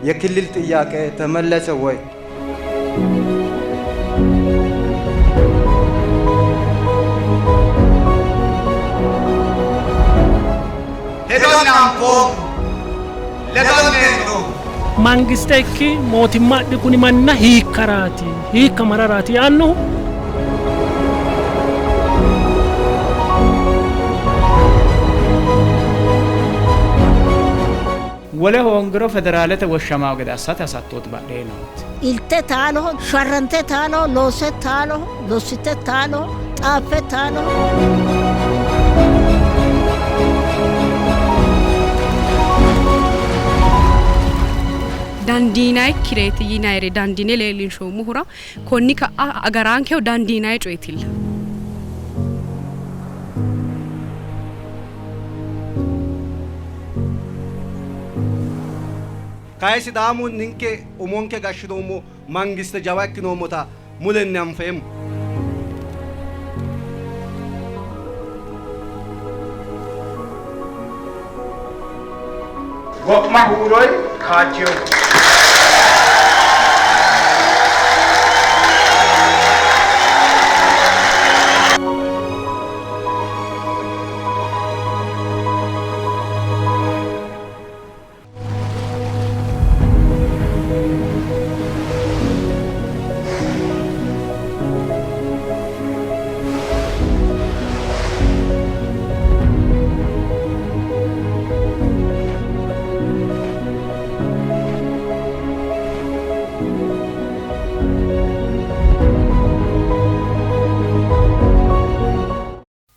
የክልል ጥያቄ ተመለሰ ወይ? Hedonna anfoommo, ledo'ne hee'noommo. Mangiste ikki mootimma adhi kuni manna hiikkaraati hiikka mararaati yaannohu. Wole hoongiro federaalete woshshamawo gede assate hasattooti badhee nooti. Ilte taaloho, sharrante taaloho, loosse taaloho, lossite taaloho, xaaffe taaloho. Dandiinayikkireeti yinayire dandiine leellinshoommohura konni ka'a agaraankehu dandiinayi coyetilla. Kayi Sidaamu ninke umonke gashshinoommo mangiste jawa ikkinoommota mulenni anfeemmo. Wo'ma huuroyi kaajjino.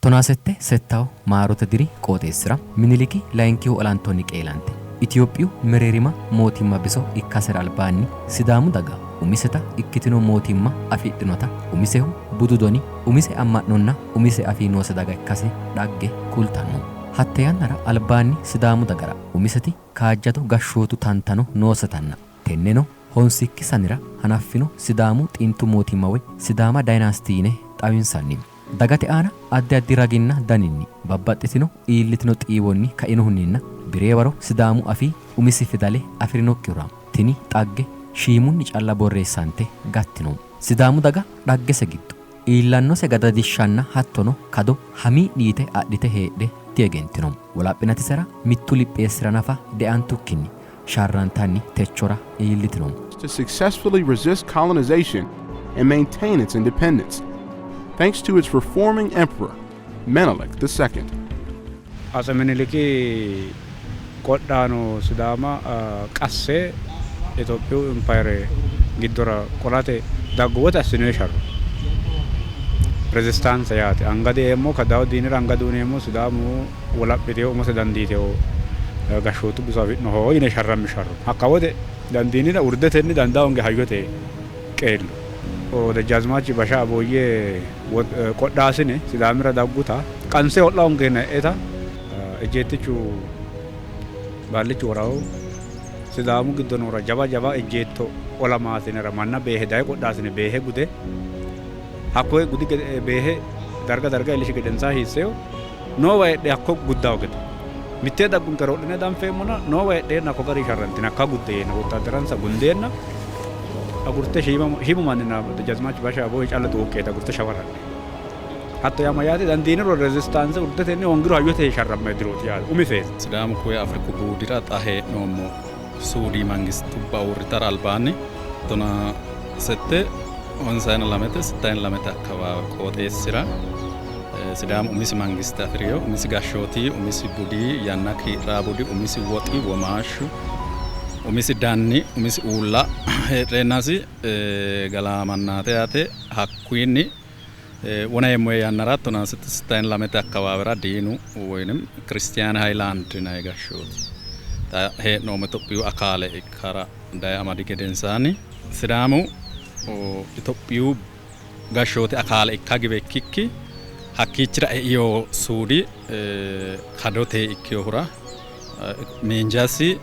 Tonaasette settawu maarote diri qooxeessira Miniliki layinkihu olantonni qeelante Itophiyu mereerima mootimma biso ikkasera albaanni Sidaamu daga umiseta ikkitino mootimma afidhinota umisehu budu doni, umise amma'nonna umise afii noose daga ikkase dhagge kultanno. Hatte yannara albaanni Sidaamu dagara umiseti kaajjado gashshootu tantano noosetanna tenneno honsikki sanira hanaffino Sidaamu xintu mootimma woy Sidaama dayinaasti yine xawinsanni. Dagate aana addi addi raginna daninni babbaxxitino iillitino xiiwonni kainohunninna bi'ree waro Sidaamu afii umisi fidale afi'rinokkihura tini xagge shiimunni calla borreessante gattino. Sidaamu daga dhaggese giddo iillannose gadadishshanna hattono kado hamii'ni yite adhite heedhe diegentino. Wolaphinatisera mittu lipheessira nafa deantukkinni sharrantanni techora iillitino. To successfully resist colonization and maintain its independence, thanks to its reforming emperor, Menelik II. Atse Miniliki qodhaano Sidaama qasse Itophiyu Impayere giddora qolate daggu wote assinoyi sharro rezistaanse yaate. Anga dieemmo, kadawu diinira anga diuyineemmo, Sidaamu wolaphiteyo umose dandiiteyo gashshootu biso afi'noho yine sharrammi sharro. Hakka wote dandiinina urdetenni dandaa hoonge hayyote qeello. Dejjaazimaachi Basha Abooyye qodhaasine Sidaamira dagguta qanse ho'la hoongeenna e'eta ejjeettichu Baallichu Worawo Sidaamu giddo noora jawa jawa ejjeetto olamaasinera manna beehe daye qodhaasine beehe gude hakkoye gudi beehe darga darga iillishi gedensaa hiisseyo noowa heedhe hakko guddawo gede mittee daggunkero hodhine danfeemmona noowa heedheenna hakko gari sharrantine hakka gudde yeenna wottaaddaransa gundeenna agurte shiimu manninna Dejjazimaach Basha Abooyi calla xuuqqeete agurte shawara hadhe. Hatto yaa mayyaate dandiiniro rezistaanse urdetenni hoongiro hayyote sharrammanni dirooti yaate umi feeze. Sidaamu koye Afriku buudira xa hee'noommo suudi mangistubba uurritara albaanni tonaa sette honsayina lamete sittayina lamete akkawaawe qooxeessira Sidaamu umisi mangiste afi'rino, umisi gashshooti, umisi budi, yanna kii'raa budi, umisi woxi, womaashshu, umisi danni, umisi uulla hee'reennasi galaamannaate yaate. Hakkuyinni wona yeemmo yannara tonaa sette sittayina lamete akkawaawera diinu woynim Kiristiyaan Hayilaand yinanni gashshooti xa hee'noommo Itophiyu akaale ikkara daye amadi gedensaanni Sidaamu Itophiyu gashshooti akaale ikka giwe ikkikki hakkiichira eino suudi kadote ikkinohura miinjasi,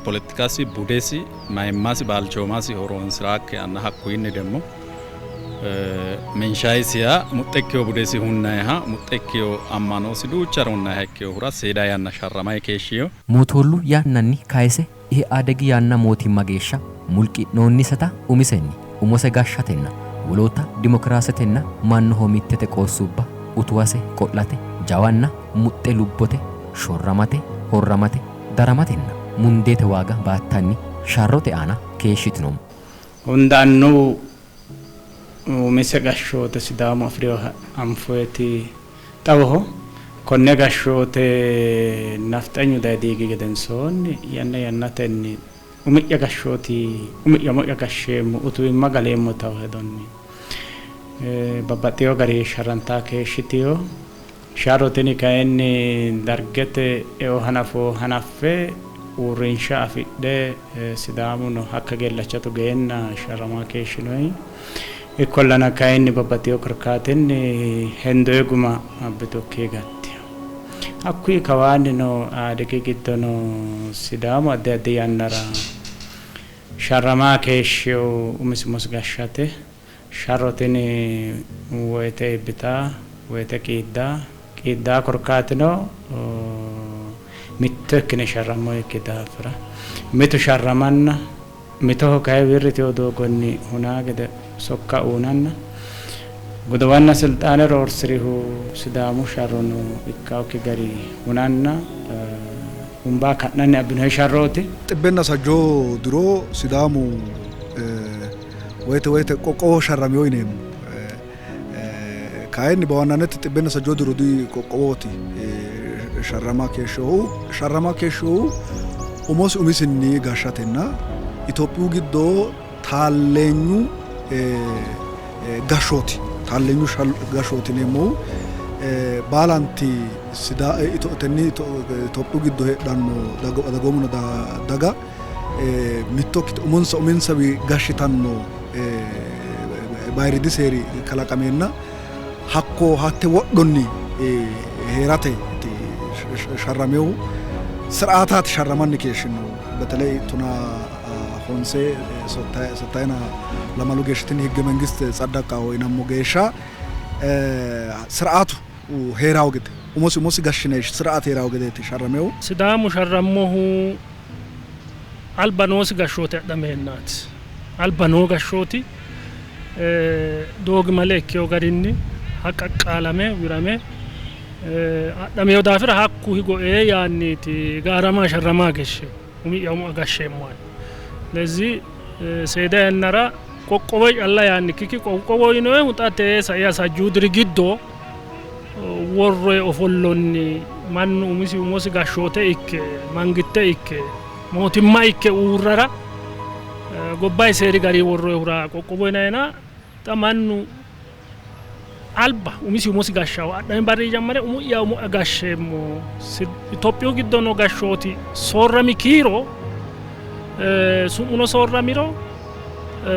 poletikasi, budesi, mayimmasi, balchoomasi horonsi'rakkihanna hakkuyinni demmo minshayisiha muxxe ikkino budesi hunnayiha muxxe ikkino ammanosi duuchare hunnayiha ikkinohura seeda yanna sharramayi keeshshino. Mootoollu yannanni kayise Ihiadegi yanna mootimma geeshsha mulqi'noonniseta umisenni umose gashshatenna woloota dimokiraasetenna mannohomittete qoossubba utuwase qo'late jawanna muxxe lubbote shorramate, horramate, daramatenna mundeete waaga baattanni sharrote aana keeshshitino. Hunda annuwu umise gashshoote Sidaamu afi'rinoha anfoyeti xawoho. Konne gashshoote nafxanyu daye diigi gedensoonni yanna yannatenni umi'ya gashshooti umi'ya umo'ya gashsheemmo utuwimma galeemmo tawo hedonni babbaxxeyo gari sharrantaa keeshshitino. Sharro tini kayinni Dargete eo hanafo hanaffe uurrinsha afidhe Sidaamuno hakka geellacha tugeenna sharramaa keeshshinoyi. Ikkollana kayinni babbaxxeyo korkaatinni hendoyi guma abbitukki gattino. Hakkuyi kawaannino Aadigi giddono Sidaamu addi addi yannara sharramaa keeshshino umisi umosi gashshate. Sharro tini woyte iibbita, woyte qiidda, qiiddaa korkaatino mitto ikkine sharrammoyikki daafira mitu sharramanna mitoho kayi wirri yitino doogonni hunaa gede sokka uynanna godowanna silxaane roorsirihu Sidaamu sharrono ikkaokki gari hunanna umbaa ka'nanni abbinoyi sharrooti. Xibbenna sajjoo diro Sidaamu woyte woyte qoqqowoho sharramino yineemmo. Kayinni በዋናነት xibbenna sajjoo diro qoqqowooti sharrama keeshshinohu sharrama keeshshinohu umosi umisinni gashshatenna Itophiyu giddo taalleenyu gashshooti taaleenyu gashshooti yineemmohu baalanti tenni Itophiyu giddo heedhanno dagoomunna daga mitto ikkite umonsa uminsawi gashshitanno bayiriidi seeri kalaqameenna hakko hatte wodhonni heerate sharramehu ስርዓታት sharramanni keeshshinohu በተለይ ቱና ሆንሴ sottayina lamalu geeshshitinni ህገ መንግስት ጸደቃ ወይናሞ geeshsha ስርዓቱ heerawo gede umosi umosi gashshine ስርዓት heerawo gedeeti sharramehu. Sidaamu sharrammohu alba noosi gashshooti adhameennaati. Alba noo gashshooti doogimale ikkeyo garinni haqqaqqaalame wirame adhameyo daafira hakku higo ee yaanniiti gaarama sharramaa geeshshe umi'ya umo gashsheemmo yaanni. ለዚህ seeda yannara qoqqowo calla yaannikkiki qoqqowo yinoyihu xa tee sai sajjuu diri giddo worroye ofollonni mannu umisi umosi gashshoote ikke mangitte ikke mootimma ikke uurrara gobbayi seeri gari worroyehura qoqqowo yinayina xa mannu alba umisi umosi gashshawo adhami barri jammare umi'ya umo gashsheemmo Itophiyu giddo noo gashshooti soorrami kiiro su'muno soorramiro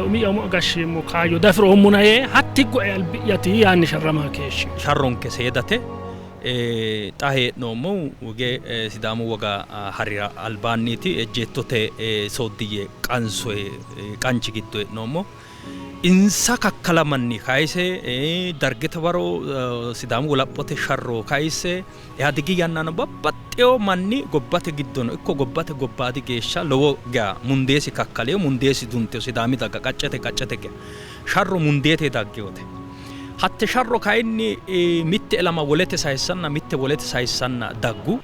umi'ya umo gashsheemmo kaayyo dafiroommo yee hatti go'e albi'yati yaanni sharramaa keeshshi. Sharronke seedate xa hee'noommohu wige Sidaamu woga harira albaanniiti ejjeettote sooddiyye qansoye qanchi giddo hee'noommo. Insa kakkalamanni kayise Dargete waro Sidaamu wolaphote sharro kayise Ihaadigi yannano babbaxxeyo manni gobbate giddono ikko gobbate gobbaadi geeshsha lowo geya mundeesi kakkaleyo mundeesi dunteyo Sidaami daga qaccete qaccete geya sharro mundeete daggeyote. Hatte sharro kayinni mitte ilama wolete sayissanna mitte wolete sayissanna daggu.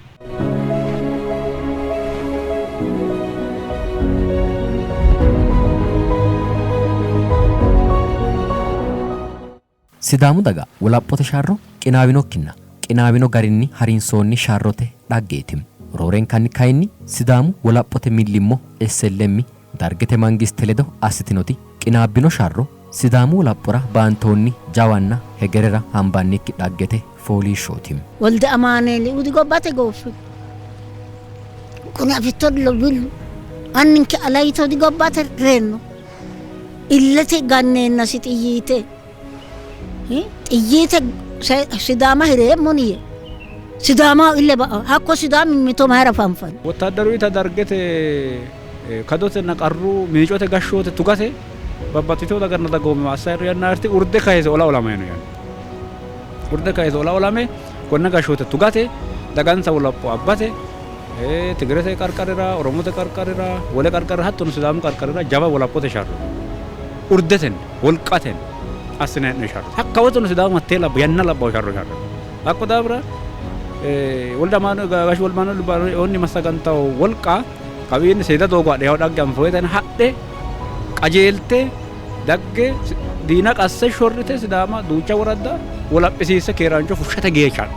Sidaamu daga wolaphote sharro qinaawinokkinna qinaawino garinni harinsoonni sharrote dhaggeeti. Roorenkanni kayinni Sidaamu wolaphote millimmo SLM Dargete mangiste ledo assitinoti qinaabbino sharro Sidaamu wolaphora baantoonni jawanna hegerera hambannikki dhaggete fooliishshooti. Wolde Amaaneeli udi gobbate gooffi kuni afitto billu anninke alayito di gobbate reenno illete ganneennasi xiyyiite xiyyiite Sidaama hireemmoni yee Sidaamaho ille ba'a hakko Sidaami mimmito mayira fanfanni. ወታደሩ Dargete kadotenna qarru miicote gashshoote tugate babbaxxiteyo daganna dagoomma assayiro yannaarti urde kayise ola olamay no yanna. Urde kayise ola olame konne gashshoote tugate dagansa wolapho abbate Tigirete qarqarira, Oromote qarqarira, wole qarqarira hattono Sidaamu qarqarira jawa wolaphote sharro urdetenni wolqatenni assine hee'noonni sharro. Hakka woteno Sidaamu hattee labbo yanna labbawo sharro sharro. Hakko daafira Wolde Gashshi Wolde Amanueeli massagantawo wolqa kawiinni seeda doogo hadhe yawo dhagge anfoyitenni hadhe qajeelte dagge diina qasse shorrite Sidaama duucha woradda wolaphisiisse keeraancho fushshate geeshsha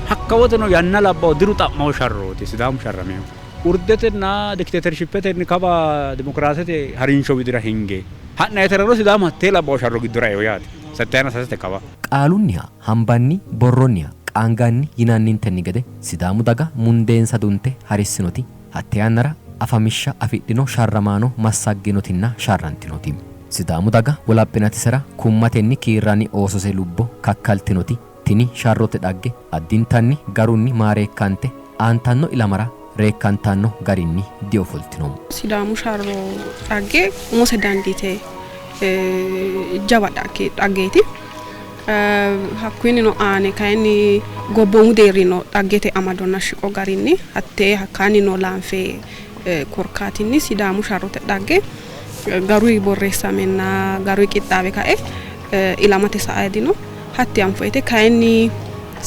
hakka woteno yanna labbawo diru xa'mawo sharrooti Sidaamu sharrameehu. Urdetenna dikiteetershippetenni kawa dimokiraasete harinsho widira hinge ha'nayiterano Sidaamu hattee labbawo sharro giddora eo yaate. Settayina sasete kawa. Qaalunniha hambanni borronniha qaanganni yinannintenni gede Sidaamu daga mundeensa dunte harissinoti hatte yannara afamishsha afidhino sharramaano massagginotinna sharrantinoti. Sidaamu daga wolaphinatisera kummatenni kiirranni oosose lubbo kakkaltinoti tini sharrote dhagge addintanni garunni maareekkante aantanno ilamara reekkantanno garinni diofoltino. Sidaamu sharro dhagge umose dandiite jawa dhaggeeti. Hakkuyinnino aane kayinni gobboomu deerrino dhaggete amadonna shiqo garinni hattee hakkaanni noo laanfe korkaatinni Sidaamu sharrote dhagge garuyi borreessamenna garuyi qixxaawe kae ilamate sa'ay dino. Hatti anfoyite kayinni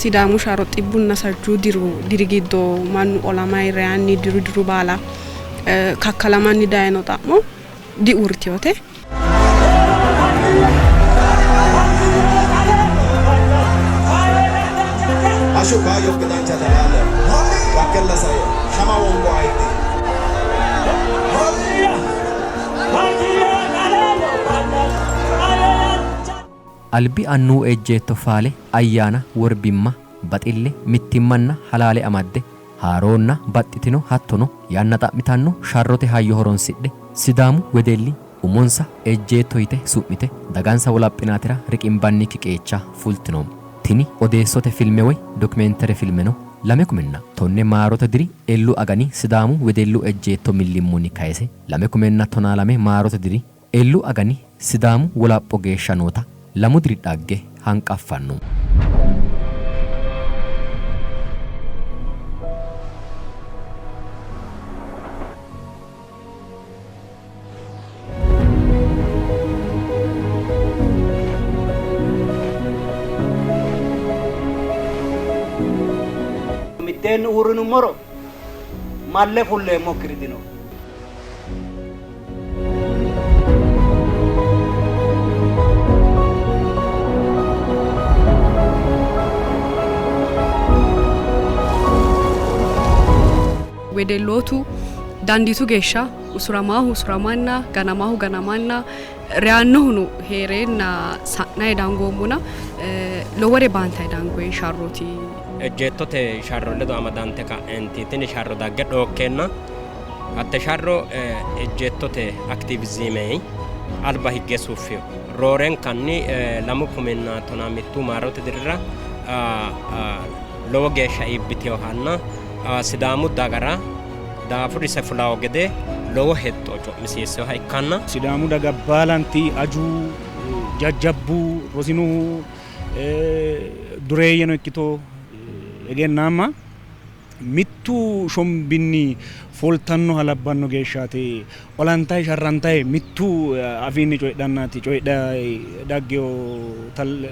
Sidaamu sharro xibbunna sajjuu diru diri giddo mannu olamay reyanni diru diru baala kakkalamanni dayino xa'mo diuurritinote. Ashu kaayyoppe danchate laale gakkella sae shama wongo ayiddi. Albi annuwu ejjeetto faale ayyaana, worbimma, baxille, mittimmanna halaale amadde haaroonna baxxitino hattono yanna xa'mitanno sharrote hayyo horonsidhe Sidaamu wedelli umonsa ejjeetto yite su'mite dagansa wolaphinaatira riqimbannikki qeecha fultino. Tini odeessote filme woy dokimeentere filmeno 2010 maarote diri Ellu agani Sidaamu wedellu ejjeetto millimmonni kayise 2012 maarote diri Ellu agani Sidaamu wolapho geeshsha noota lamu diri dhagge hanqaffanno. Mitteenni uurrinummoro malle fulleemmokkiri dino. Wedellootu dandiitu geeshsha usuramaahu usuramanna ganamaahu ganamanna reyannohuno hee'reenna sa'nayi dangoommona lowore baantayi dangoyi sharrooti. Ejjeettote sharro ledo amadante ka'eenti tini sharro dagge dhookkeenna hatte sharro ejjeettote aktiivizime alba higge suffino. Roorenkanni 2013 maarote dirira lowo geeshsha iibbitinohanna Sidaamu dagara daafurise fulawo gede lowo hexxo cu'misiissinoha ikkanna Sidaamu daga baalanti aju jajjabbu rosinohu dureeyyeno ikkito egennaamma mittu shombinni foltannoha labbanno geeshshaati olantayi sharrantayi mittu afiinni coyidhannaati coyidhayi daggeyo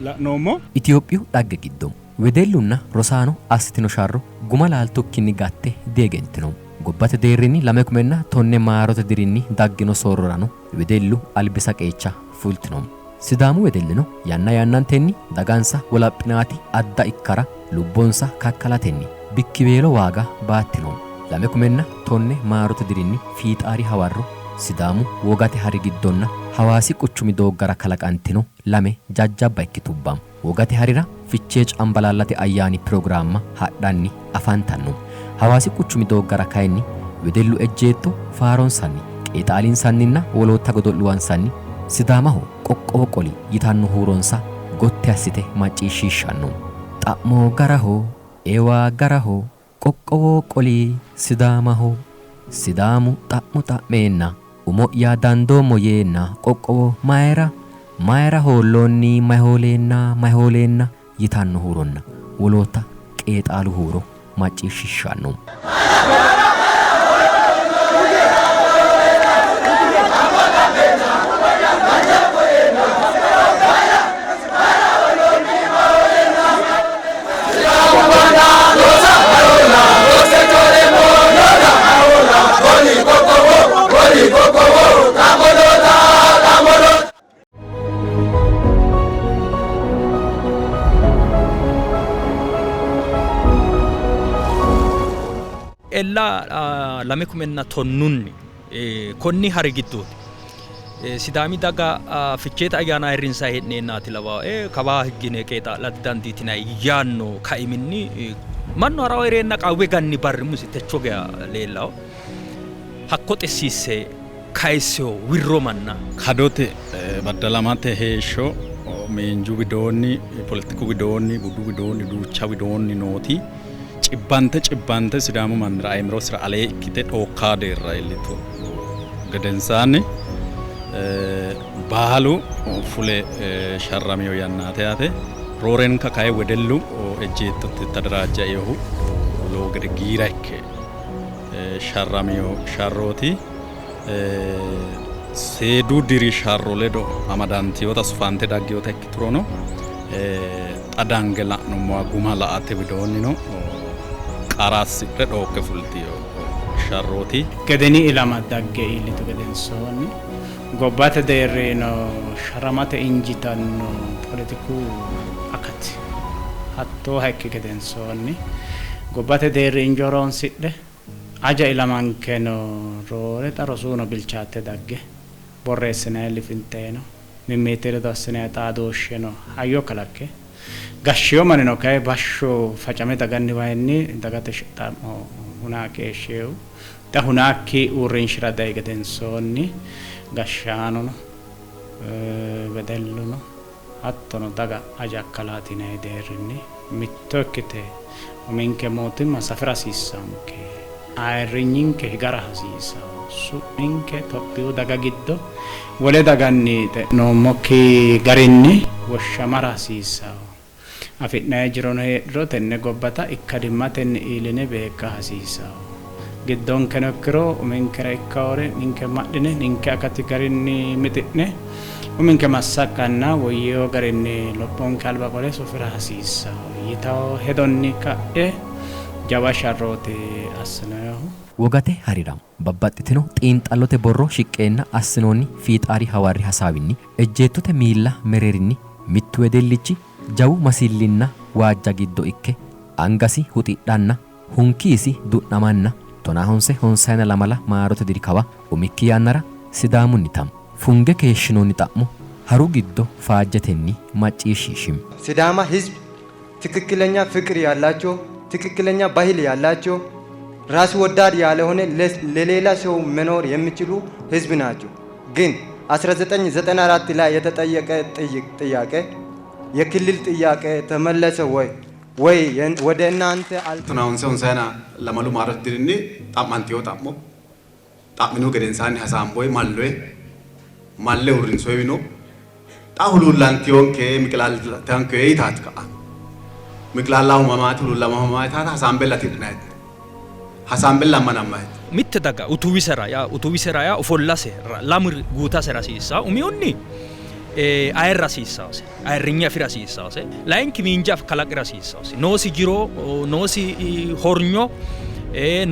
la'noommo. Itophiyu dhagge giddo wedellunna rosaano assitino sharro guma laaltukkinni gatte diegentino. Gobbate deerrinni 2010 maarote dirinni daggino soorrorano wedellu albisa qeecha fultino. Sidaamu wedellino yanna yannantenni dagansa wolaphinaati adda ikkara lubbonsa kakkalatenni bikkiweelo waaga baattino. 2010 maarote dirinni fiixaari hawarro Sidaamu wogate hari giddonna Hawaasi quchumi dooggara kalaqantino lame jajjabba ikkitubba. Wogate harira Fichee Cambalaallate ayyaani pirogiraamma hadhanni afantanno. Hawaasi quchumi dooggara kayinni wedellu ejjeetto faaronsanni, qeexaalinsanninna wolootta godo'luwansanni Sidaamaho qoqqowo qoli yitanno huuronsa gotti assite macciishshiishshanno. Xa'mo garaho, eewa garaho, qoqqowo qoli Sidaamaho. Sidaamu xa'mo xa'meenna umo'ya dandoommo yeenna qoqqowo mayra mayra hoolloonni may hooleenna may hooleenna yitanno huuronna wolootta qeexaalu huuro macciishshiishshanno. Ella lame kumenna tonnunni konni hari giddooti. Sidaami daga Ficheete ayyaana ayirrinsanni hee'neennaati lawaae kawaa higgine qeexaa'la didandiitinanni yaanno kaiminni mannu harawo hee'reenna qawwe ganni barri umisi techo geya leellawo. Hakko xissiisse kayissewo wirro manna. Kadote baddalamate heeshsho miinju widoonni, poletiku widoonni, budu widoonni, duucha widoonni nooti cibbante cibbante Sidaamu mannira ayimirosira alee ikkite dhookkaa deerra iillitu gedensaanni baalu fule sharramino yannaati yaate. Roorenka kayi wedellu ejjeettote tadaraajjainohu lowo gede giira ikke sharramino sharrooti. Seedu diri sharro ledo amadantinota sufante dagginota ikkiturono xa dange la'nummoha guma la''ate widoonnino qara assidhe dhookke fultino sharrooti. Gedeni ilama dagge iillitu gedensoonni gobbate deerrinnino sharramate injiitanno poletiku akati hattooha ikki gedensoonni gobbate deerri injo horonsidhe aja ilamankeno roore xa rosuno bilchaatte dagge borreessinanni lifinxeno mimmiti ledo assinanni xaadooshsheno hayyo kalaqqe gashshiyo mannino kayi bashsho facame daganniwayinni dagate xa'mo hunaa keeshsheehu xa hunaakki uurrinshira dayi gedensoonni gashshaanono wedelluno hattono daga aja akkalaati yinanni deerrinni mitto ikkite uminke mootimma safira hasiissanke ayirrinyinke higara hasiisanno su'minke Tophiyu daga giddo wole daganni xe'noommokki garinni woshshamara hasiissanno. Afi'nanni jirono heedhuro tenne gobbata ikkadimmatenni iilline beeqqa hasiissanno. Giddonkeno ikkiro uminkera ikkaore ninke ma'line ninke akati garinni mixi'ne uminke massagganna woyyeewo garinni lophonke alba qole sufira hasiissanno yitawo hedonni ka'e jawa sharrooti assinohu. Wogate harira babbaxxitino xiinxallote borro shiqqeenna assinoonni fiixaari hawarri hasaawinni ejjeettote miilla mereerinni mittu wedellichi jawu masillinna waajja giddo ikke angasi huxidhanna hunkiisi du'namanna tonaa honse honsayina lamala maarote diri kawa umikki yannara Sidaamunnita funge keeshshinoonni xa'mo haru giddo faajjetenni macciishshiishi. ሲዳማ ሕዝብ ትክክለኛ ፍቅር ያላቸው ትክክለኛ ባህል ያላቸው ራስ ወዳድ ያልሆነ ለሌላ ሰው መኖር የሚችሉ ህዝብ ናቸው። ግን 1994 ላይ የተጠየቀ ጥያቄ የክልል ጥያቄ ተመለሰ ወይ ወይ ወደ እናንተ tonaa honse honsayina lamalu maarote dirinni xa'mantino xa'mo xa'minihu gedensaanni hasaamboyi malloye malle uurrinsoyiwino xa huluullantinonke miqilaaltanke yitaati ka'a miqilaalla mamaati huluullama mamaati taata hasaambella tidhinayeti hasaambella ammanammayeti Mitte daga utuwisera yaa utuwisera yaa ofollase lamuri guutasera hasiissanno. Umihunni ayirra hasiissannose ayirrinye afira hasiissannose. Layinki miinja kalaqira hasiissannose. Noosi jiro noosi hornyo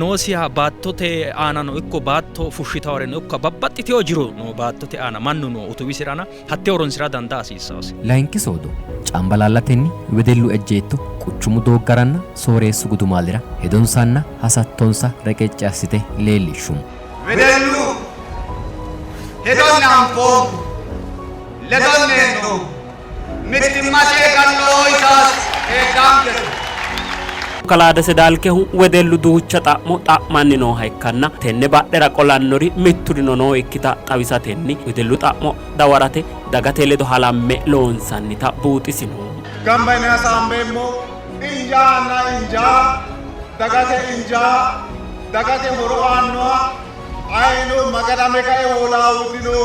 noosiha baattote aanano ikko baatto fushshitaworeno ikko babbaxxitewo jiro no baattote aana mannu no utuwisirana hatte horonsira dandaa hasiissannose. Layinki soodo Cambalaallatenni wedellu ejjeetto quchumu dooggaranna sooreessu gudumaalira hedonsanna hasattonsa reqecci assite leellishshu. Wedellu hedonna anfoommo ledonne hee'noommo mittimmate qalloo heedhaankete. Kalaa Dese Daalkehu wedellu duucha xa'mo xa'manni nooha ikkanna tenne badhera qolannori mitturino nookkita xawisatenni wedellu xa'mo dawarate dagate ledo halamme loonsannita buuxisino. Gamba yine hasaambeemmo injaanna injaa dagate injaa dagate horo aannoha ayino magadame kae hoolaawutino.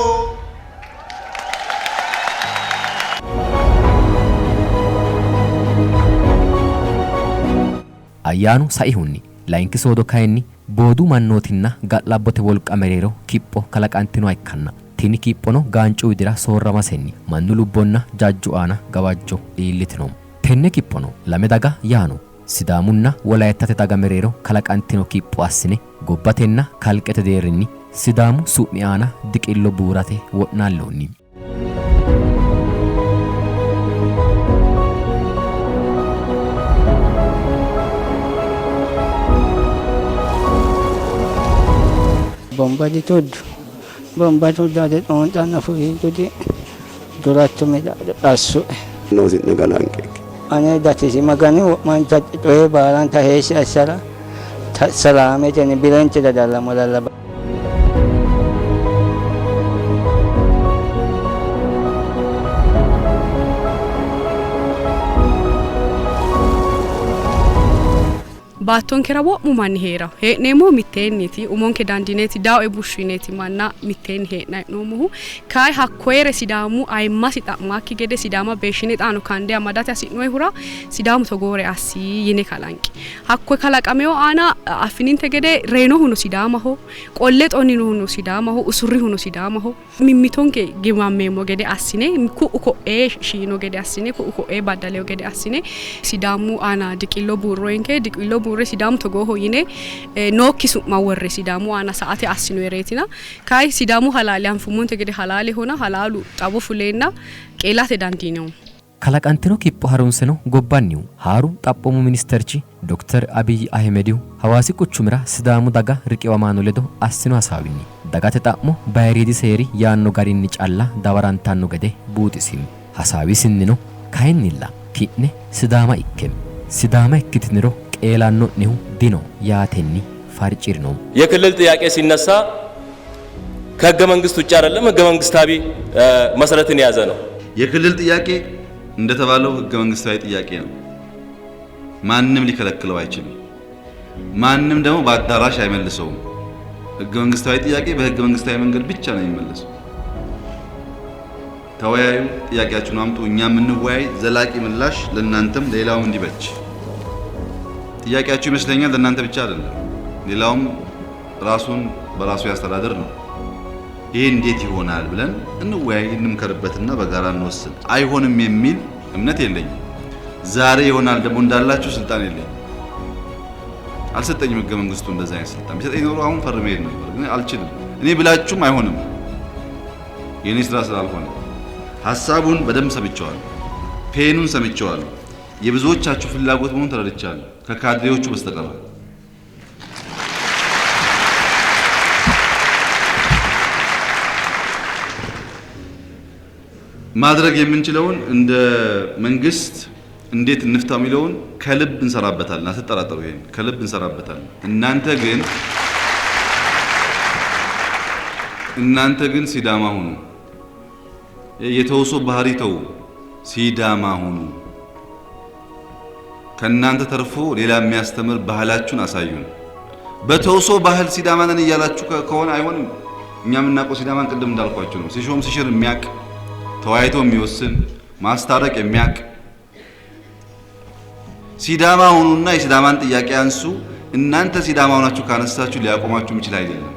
Ayyaanu saihunni layinki soodo kayinni boodu mannootinna ga'labbote wolqa mereero kipho kalaqantinoha ikkanna tini kiphono gaancu widira soorramasenni mannu lubbonna jajju aana gawajjo iillitino. Tenne kiphono lame daga yaano Sidaamunna Wolayittate daga mereero kalaqantino kipho assine gobbatenna kalqete deerrinni Sidaamu su'mi aana diqillo buurate wo'naalloonni. Bomba dituddu. Bomba tuddu ate xoonxanna fuliitu di duratto midaado qassue. Loosi'ne galanke. Ane gatisi Maganu wo'manta coye baalanta heeshshi assara salaametenni birenche dadallammo lallaba. Baattonkera wo'mu manni hee'rawo. Hee'neemmohu mitteenniiti. Umonke dandiineeti, daae bushshu yineeti manna mitteenni hee'nanni hee'noommohu. Kayi hakkoyere Sidaamu ayimmasi xa'maakki gede Sidaama beeshshine xaano kande amadate hasi'noyihura Sidaamu togoore assi yine kalanqi. Hakkoye kalaqamewo aana affininte gede reyinohuno Sidaamaho, qolle xoninohuno Sidaamaho, usurrihuno Sidaamaho. Mimmitonke giwammeemmo gede assine, ku'u ko'ee shiino gede assine, ku'u ko'ee baddaleyo gede assine Sidaamu aana diqillo buurroyinke, diqillo buurre Sidaamu togooho yine nookki su'ma worre Sidaamu aana sa''ate assinoyireetina. Kayi Sidaamu halaale anfummonte gede halaalehona halaalu xawo fuleenna qeelate dandiinoommo. Kalaqantino kipho harunseno gobbannihu haaru xaphoomu ministerchi dokter Abiy Ahimedihu Hawaasi quchumira Sidaamu daga riqiwamaano ledo assino hasaawinni dagate xa'mo bayiriidi seeri yaanno garinni calla dawarantanno gede buuxisino. Hasaawisinnino kayinnilla ki'ne Sidaama ikke, Sidaama ikkitiniro qeelanno'nehu dino yaatenni farci'rino. የክልል ጥያቄ ሲነሳ ከህገ መንግስት ውጭ አይደለም፣ ህገ መንግስታዊ መሰረትን የያዘ ነው። የክልል ጥያቄ እንደተባለው ህገ መንግስታዊ ጥያቄ ነው። ማንም ሊከለክለው አይችልም። ማንም ደግሞ በአዳራሽ አይመልሰውም። ህገ መንግስታዊ ጥያቄ በህገ መንግስታዊ መንገድ ብቻ ነው የሚመለሰው። ተወያዩ፣ ጥያቄያችሁን አምጡ፣ እኛም እንወያይ። ዘላቂ ምላሽ ለእናንተም ለሌላውም እንዲበጅ። ጥያቄያችሁ ይመስለኛል ለእናንተ ብቻ አይደለም፣ ሌላውም ራሱን በራሱ ያስተዳድር ነው። ይሄ እንዴት ይሆናል ብለን እንወያይ፣ እንምከርበትና በጋራ እንወስን። አይሆንም የሚል እምነት የለኝም። ዛሬ ይሆናል ደግሞ እንዳላችሁ ስልጣን የለኝም፣ አልሰጠኝም ህገ መንግስቱ እንደዛ አይነት ስልጣን። ቢሰጠኝ ኖሮ አሁን ፈርሜ ሄድ ነበር፣ ግን አልችልም። እኔ ብላችሁም አይሆንም፣ የእኔ ስራ ስላልሆነ። ሀሳቡን በደንብ ሰምቼዋለሁ፣ ፔኑን ሰምቼዋለሁ። የብዙዎቻችሁ ፍላጎት መሆኑን ተረድቻለሁ፣ ከካድሬዎቹ በስተቀር። ማድረግ የምንችለውን እንደ መንግስት እንዴት እንፍታ የሚለውን ከልብ እንሰራበታለን። አትጠራጠሩ፣ ይሄን ከልብ እንሰራበታለን። እናንተ ግን ሲዳማ ሁኑ። የተውሶ ባህሪ ተው፣ ሲዳማ ሁኑ። ከእናንተ ተርፎ ሌላ የሚያስተምር ባህላችሁን አሳዩን። በተውሶ ባህል ሲዳማ ነን እያላችሁ ከሆነ አይሆንም። እኛ የምናውቀው ሲዳማን ቅድም እንዳልኳችሁ ነው። ሲሾም ሲሽር የሚያቅ፣ ተወያይቶ የሚወስን፣ ማስታረቅ የሚያቅ ሲዳማ ሁኑና የሲዳማን ጥያቄ አንሱ። እናንተ ሲዳማ ሆናችሁ ካነሳችሁ ሊያቆማችሁ የሚችል አይደለም።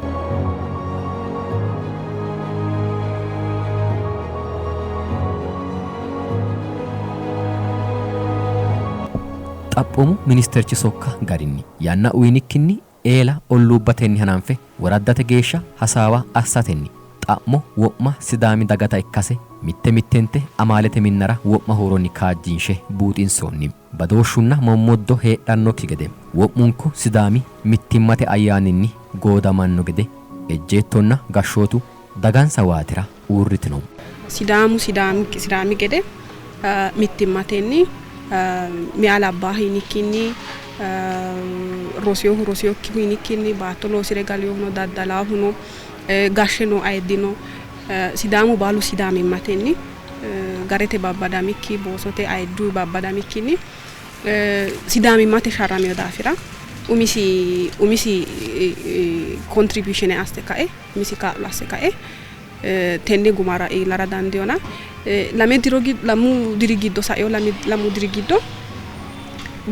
Xaphoomu ministerchi sokka garinni yanna uyinikkinni eela olluubbatenni hananfe woraddate geeshsha hasaawa assatenni xa'mo wo'ma Sidaami dagata ikkase mitte mittente amaalete minnara wo'ma huuronni kaajjinshe buuxinsoonni. Badooshshunna mommoddo heedhannokki gede wo'munku Sidaami mittimmate ayyaaninni goodamanno gede ejjeettonna gashshootu dagansa waatira uurritino. Sidaamu Sidaami gede mittimmatenni meya labbaahu yinikkinni, rosinohu rosinokkihu yinikkinni, baatto loosire galinohuno daddalaahuno, gashshe noo ayiddino Sidaamu baalu sidaamimmatenni garete babbadamikki, boosote ayiddu babbadamikkinni sidaamimmate sharramino daafira umisi umisi contribution asse kae, umisi kaa'lo asse kae tenne gumara iillara dandiinona. Lame diro lamu diri giddo saino lamu diri giddo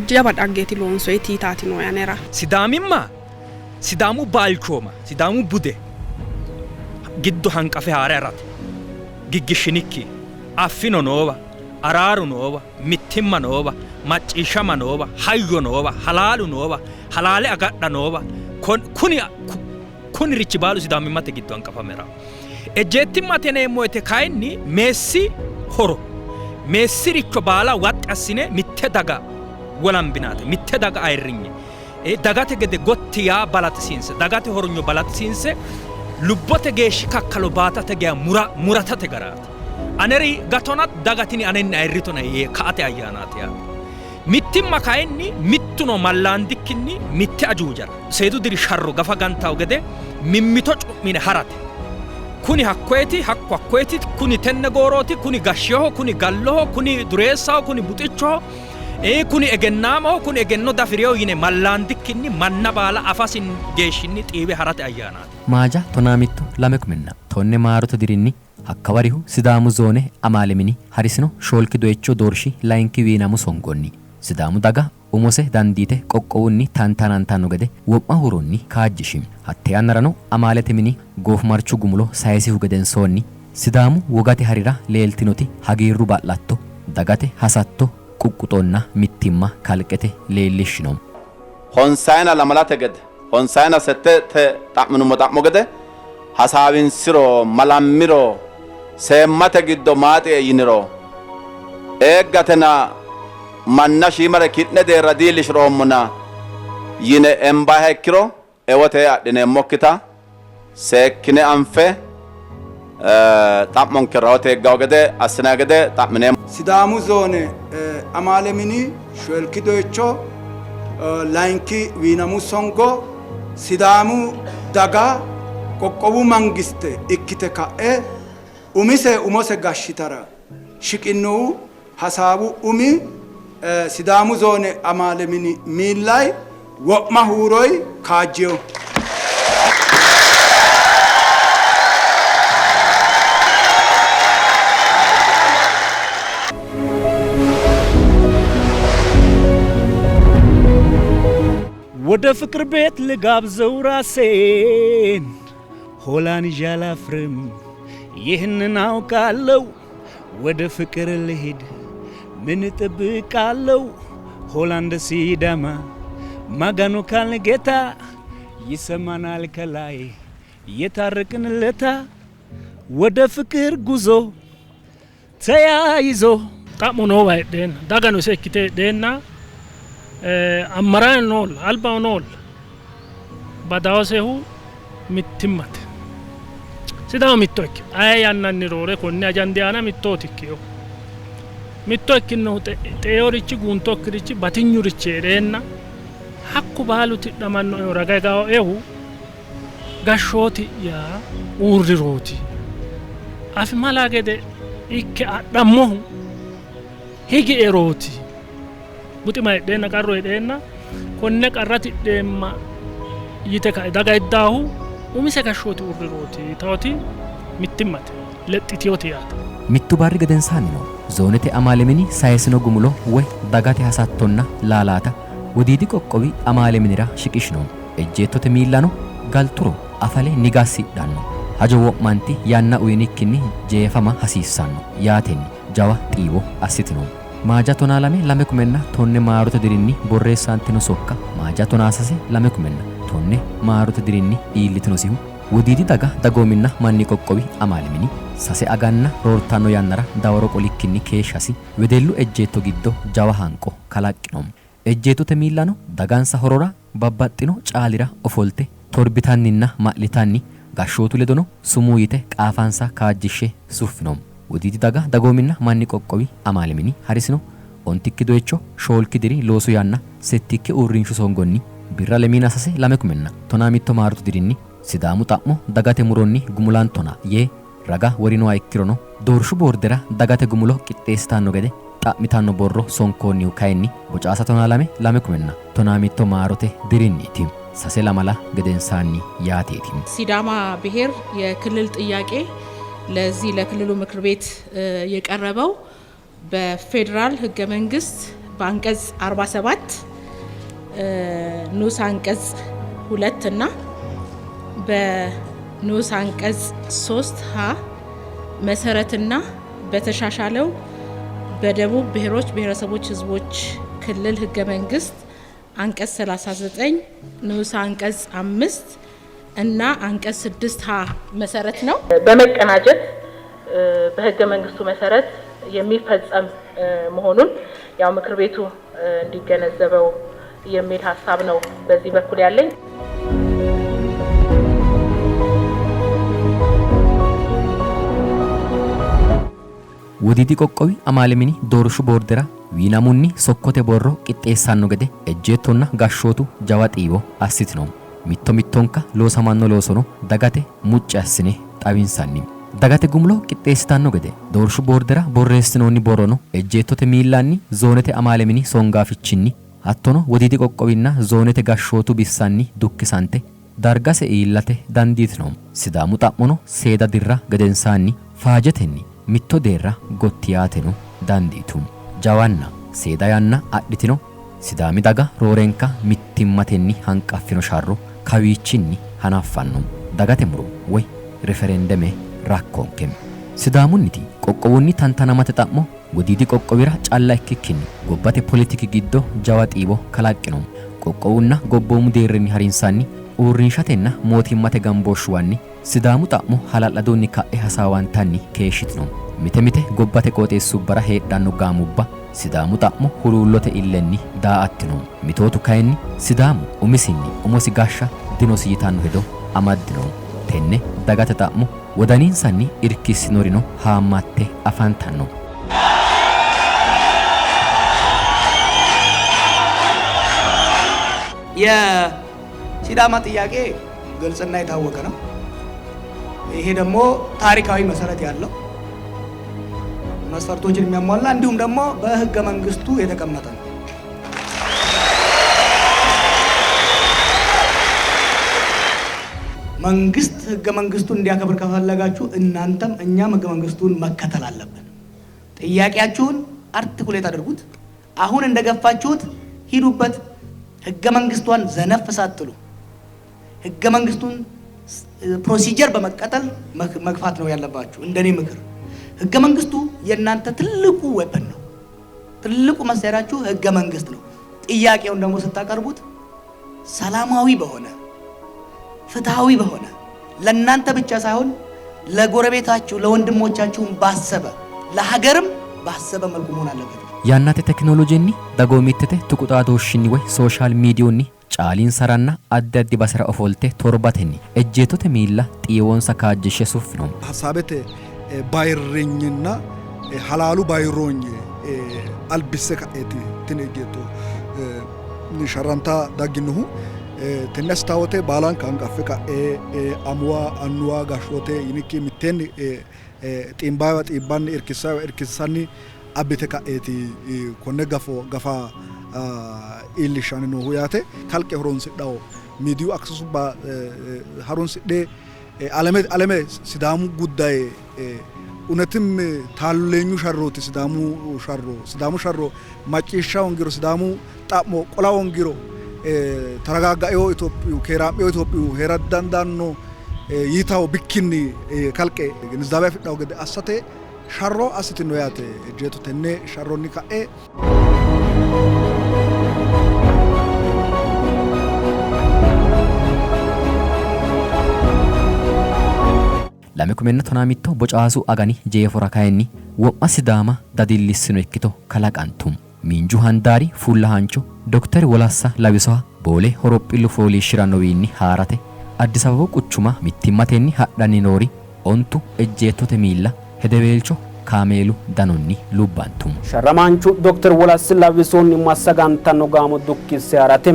Jawa dhaggeeti loonsoyiti yitaati nooe anera. Sidaamimma Sidaamu balchooma Sidaamu bude giddo hanqafe haare harate giggishshinikki affino noowa araaru noowa mittimma noowa macciishshama noowa hayyo noowa halaalu noowa halaale agadha noowa kuni kunirichi baalu sidaamimmate giddo hanqafame harawo. Ejjeettimmate yineemmo woyte kayinni meessi horo meessiricho baala waxxi assine mitte daga wolambinate mitte daga ayirrinye dagate gede gotti yaa balaxisiinse dagate hornyo balaxisiinse lubbote geeshshi kakkalo baatate geya muratate garaati. Aneri gatona daga tini anenni ayirritona yee ka'ate ayyaanaati yaate. Mittimma kayinni mittuno mallaandikkinni mitte ajuujara seedu diri sharro gafa gantawo gede mimmito cu'mine harate. Kuni hakkoyeti hakku hakkoyeti kuni tenne goorooti kuni gashsheho kuni galloho kuni dureessaho kuni buxichoho kuni egennaamaho kuni egenno dafireho yine mallaandikkinni manna baala afasin geeshshinni xiiwe harate ayyaanaati. Maaja 11 2010 maarote dirinni hakkawarihu Sidaamu zoone amaale mini harisino shoolki doyicho doorshi layinki wiinamu songonni Sidaamu daga umose dandiite qoqqowunni tantanantanno gede wo'ma huuronni kaajjishi. Hatte yannarano amaalete mini goofimarchu gumulo sayisihu gedensoonni Sidaamu wogate harira leeltinoti hagiirru ba'latto dagate hasatto quqquxonna mittimma kalqete leellishshino. Honsayina lamalate gede honsayina settete xa'minummo xa'mo gede hasaawinsiro malammiro seemmate giddo maaxie yiniro eeggatena manna shiimare ki'ne deerra diilishroommona yine embayiha ikkiro ewote adhineemmokkita seekkine anfe xa'monke rahote higgawo gede assinanni gede xa'mineemmo. Sidaamu zoone amaale mini shoolki doyicho layinki wiinamu songo Sidaamu daga qoqqowu mangiste ikkite ka'e umise umose gashshitara shiqinohu hasaawu umi Sidaamu zoone amaale mini miillay wo'ma huuroy kaajjino. ወደ ፍቅር ቤት ልጋብዘው ራሴን ሆላን ይዤ አላፍርም ይህንን አውቃለሁ። ወደ ፍቅር ልሂድ ምን እጠብቃለሁ? ሆላንድ ሲዳማ ማጋኖ ካልን ጌታ ይሰማናል ከላይ የታረቅን ለታ ወደ ፍቅር ጉዞ ተያይዞ Xa'mo noowa heedheenna dagano ise ikkite heedheenna ammaraano noolla albaho noolla badawosehu mittimmate. Sidaamu mitto ikke aye yannanni roore konne ajandi aana mittooti ikkinohu. Mitto ikkinohu xeeorichi guuntokkirichi batinyurichi heedheenna hakku baalu tidhamannoehu raga higaoehu gashshooti'ya uurrirooti. Afimala gede ikke adhammohu higierooti. Buxima heedheenna qarru heedheenna konne qarra tidheemma yite ka'e daga hiddaahu umise gashshooti uurrirooti yitaoti mittimmate lexxiteyote yaate. Mittu barri gedensaannino zoonete amaale mini sayisino gumulo woy dagate hasattonna laalaata Wodiidi qoqqowi amaale minira shiqishino. Ejjeettote miillano galturo afale nigassidhanno. Hajo wo'manti yanna uyinikkinni jeefama hasiissanno yaatenni jawa xiiwo assitino. Maaja 12 2010 maarote dirinni borreessantino sokka Maaja 13 2010 maarote dirinni iillitinosihu Wodiidi daga dagoominna manni qoqqowi amaale mini sase aganna roortanno yannara dawaro qolikkinni keeshshasi wedellu ejjeetto giddo jawa hanqo kalaqqino. Ejjeettote miillano dagansa horora babbaxxino caalira ofolte torbitanninna ma'litanni gashshootu ledono sumuu yite qaafansa kaajjishshe suffino. Wodiidi daga dagoominna manni qoqqowi amaale mini harisino ontikki doyicho shoolki diri loosu yanna settikki uurrinshu songonni Birra 23 2011 maarote dirinni Sidaamu xa'mo dagate muronni gumulantona yee raga worinoha ikkirono doorshu boordera dagate gumulo qixxeessitanno gede xa'mitanno borro sonkoonnihu kayinni Bocaasa 12 2011 maarote dirinniiti. Sase lamala gedensaanni yaateeti. ሲዳማ ብሔር የክልል ጥያቄ ለዚህ ለክልሉ ምክር ቤት የቀረበው በፌዴራል ሕገ መንግስት በአንቀጽ 47 ንዑስ አንቀጽ 2 እና በንዑስ አንቀጽ 3 ሀ መሰረትና በተሻሻለው በደቡብ ብሔሮች ብሔረሰቦች ህዝቦች ክልል ህገ መንግስት አንቀጽ 39 ንዑስ አንቀጽ 5 እና አንቀጽ 6 ሀ መሰረት ነው። በመቀናጀት በህገ መንግስቱ መሰረት የሚፈጸም መሆኑን ያው ምክር ቤቱ እንዲገነዘበው የሚል ሀሳብ ነው በዚህ በኩል ያለኝ። Wodiidi qoqqowi amaale mini doorshu boordera wiinamunni sokkote borro qixxeessanno gede ejjeettonna gashshootu jawa xiiwo assitino. Mitto mittonka loosamanno loosono dagate mucci assine xawinsanni. Dagate gumulo qixxeessitanno gede doorshu boordera borreessinoonni borrono ejjeettote miillanni zoonete amaale mini songaafichinni hattono Wodiidi qoqqowinna zoonete gashshootu bissanni dukkisante dargase iillate dandiitino. Sidaamu xa'mono seeda dirra gedensaanni faajetenni mitto deerra gotti yaateno dandiitu. Jawanna seeda yanna adhitino Sidaami daga roorenka mittimmatenni hanqaffino sharro kawiichinni hanaffanno. Dagate muro woy riferendeme rakkoonke. Sidaamunniti qoqqowunni tantanamate xa'mo Wodiidi qoqqowira calla ikkikkinni gobbate poletiki giddo jawa xiiwo kalaqqino. Qoqqowunna gobboomu deerrinni harinsanni uurrinshatenna mootimmate gambooshshuwanni Sidaamu xa'mo hala'ladunni ka'e hasaawantanni keeshshitino. Mite mite gobbate qooxeessubbara heedhanno gaamubba Sidaamu xa'mo huluullote illenni daa''attino. Mitootu kayinni Sidaamu umisinni umosi gashsha dinosi yitanno hedo amaddino. Tenne dagate xa'mo wodaninsanni irkissinorino haammatte afantanno. የሲዳማ ጥያቄ ግልጽና የታወቀ ነው። ይሄ ደግሞ ታሪካዊ መሰረት ያለው መስፈርቶችን የሚያሟላ እንዲሁም ደግሞ በሕገ መንግስቱ የተቀመጠ ነው። መንግስት ሕገ መንግስቱን እንዲያከብር ከፈለጋችሁ እናንተም እኛም ሕገ መንግስቱን መከተል አለብን። ጥያቄያችሁን አርቲኩሌት አድርጉት። አሁን እንደገፋችሁት ሂዱበት። ሕገ መንግስቷን ዘነፍ ሳትሉ ሕገ መንግስቱን ፕሮሲጀር በመቀጠል መግፋት ነው ያለባችሁ። እንደኔ ምክር ሕገ መንግስቱ የእናንተ ትልቁ ዌፐን ነው። ትልቁ መሳሪያችሁ ሕገ መንግስት ነው። ጥያቄውን ደግሞ ስታቀርቡት ሰላማዊ በሆነ ፍትሃዊ በሆነ ለእናንተ ብቻ ሳይሆን ለጎረቤታችሁ ለወንድሞቻችሁም ባሰበ ለሀገርም ባሰበ መልኩ መሆን አለበት። Yannate tekinolojenni dagoomittete tuqu xaadooshshinni woy sooshaal miidiyunni caalinsaranna addi addi basera ofolte torbatenni ejjeettote miilla xiiwonsa kaajjishshe suffino. Hasaabete bayirreenyinna halaalu bayirroonye albisse ka'eeti tini ejjeetto sharranta dagginohu. Tenne assitaawote baalanka hanqaffe ka'e amuwa annuwa gashshoote yinikki mitteenni xiimbaayiwa xiibbanni irkissaayiwa irkissanni abbite ka'eeti konne gafo gafa iillishshanni noohu yaate. Kalqe horonsidhawo miidiyu aksesuba harunsidhe alame alame Sidaamu guddaye unetim taaleenyu sharrooti Sidaamu sharro Sidaamu sharro macciishsha hongiro Sidaamu xa'mo qola hongiro taragaaggaeo Itophiyu keeraa'meo Itophiyu heera dandaanno yitawo bikkinni kalqe ginizaabe afidhawo gede assate sharro assitino yaate. Ejjeetto tenne sharronni ka'e Lame kumenna tonaa mitto Bocaasu agani jeefora kayinni wo'ma Sidaama dadillissino ikkito kalaqantu. Miinju handaari fullahaancho Dokter Wolassa Lawisoha Boole horophillu fooliishshi'rannowiinni haa'rate Addis Ababu quchuma mittimmatenni hadhanni noori ontu ejjeettote miilla hedeweelcho kaameelu danonni lubbantu. Sharramaanchu Dokter Wolassi Lawwisonni massagantanno gaamo dukkisse ha'rate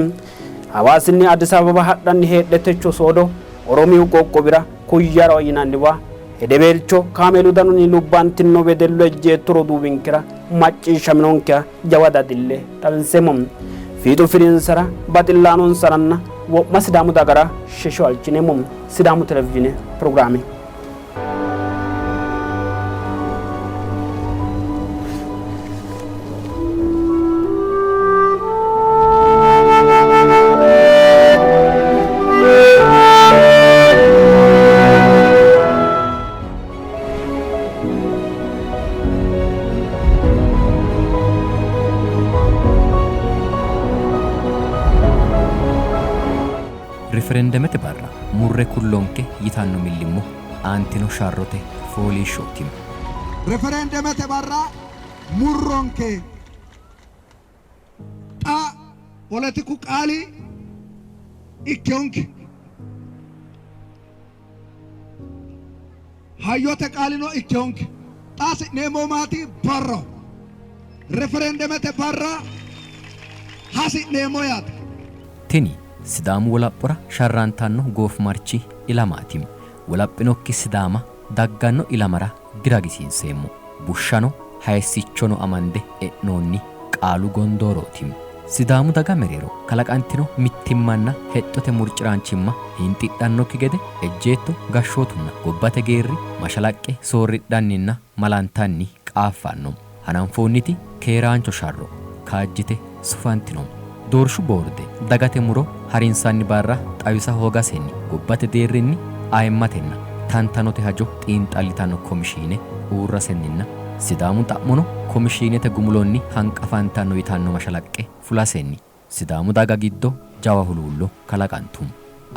Hawaasinni Addis Ababa hadhanni heedhe techo soodo Oromiyu qoqqowira Kuyyaro yinanniwa hedeweelcho kaameelu danonni lubbantinno wedellu ejjeetto roduuwinkera macciishshaminonkeha jawa dadille xawinseemmo. Fiixu firinsara, baxillaanonsaranna wo'ma Sidaamu dagara shesho halchineemmo. Sidaamu Televizhiine Pirogiraame. barra murre kullonke yitanno millimmo aantino sharrote fooliishshooti. Referendemete barra murronke xa poletiku qaali ikkewonke hayyote qaalino ikkewonke xa hasi'neemmohu maati barraho referendemete barra hasi'neemmo yaate. Tini Sidaamu wolaphora sharrantanno goofimarchi ilamaati. Wolaphinokki Sidaama dagganno ilamara diragisiinseemmo. Bushshano hayissichono amande e'noonni qaalu gondoorooti. Sidaamu daga mereero kalaqantino mittimmanna hexxote murci'raanchimma hinxidhannokki gede ejjeetto gashshootunna gobbate geerri mashalaqqe soorridhanninna malantanni qaaffanno. Hananfoonniti keeraancho sharro kaajjite sufantino. Doorshu boorde dagate muro harinsanni barra xawisa hoogasenni gobbate deerrinni ayimmatenna tantanote hajo xiinxallitanno komishiine uurrasenninna Sidaamu xa'mono komishiinete gumulonni hanqafantanno yitanno mashalaqqe fulasenni Sidaamu daga giddo jawa huluullo kalaqantu.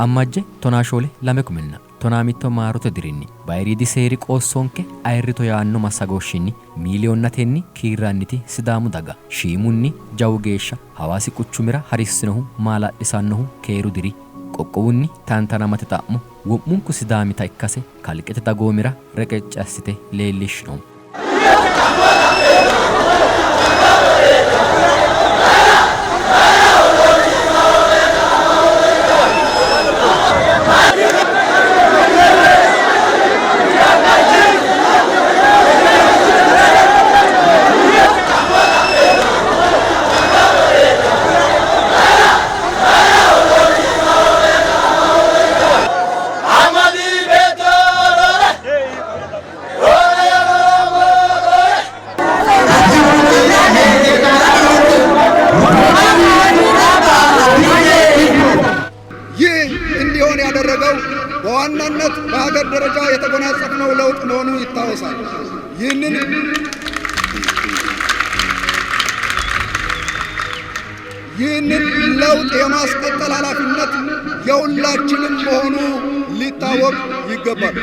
Ammajje tonaa shoole lame kumenna tonaa mitto maarote dirinni bayiriidi seeri qoossonke ayirrito yaanno massagooshshinni miiliyoonnatenni kiirranniti Sidaamu daga shiimunni jawu geeshsha Hawaasi quchumira harissinohu maala'lisannohu keeru diri qoqqowunni tantanamate xa'mo wo'munku Sidaamita ikkase kalqete dagoomira reqecci assite leellishshino. ይህ እንዲሆን ያደረገው በዋናነት በሀገር ደረጃ የተጎናጸፍነው ለውጥ መሆኑ ይታወሳል። ይህንን ይህንን ለውጥ የማስቀጠል ኃላፊነት የሁላችንም መሆኑ ሊታወቅ ይገባል።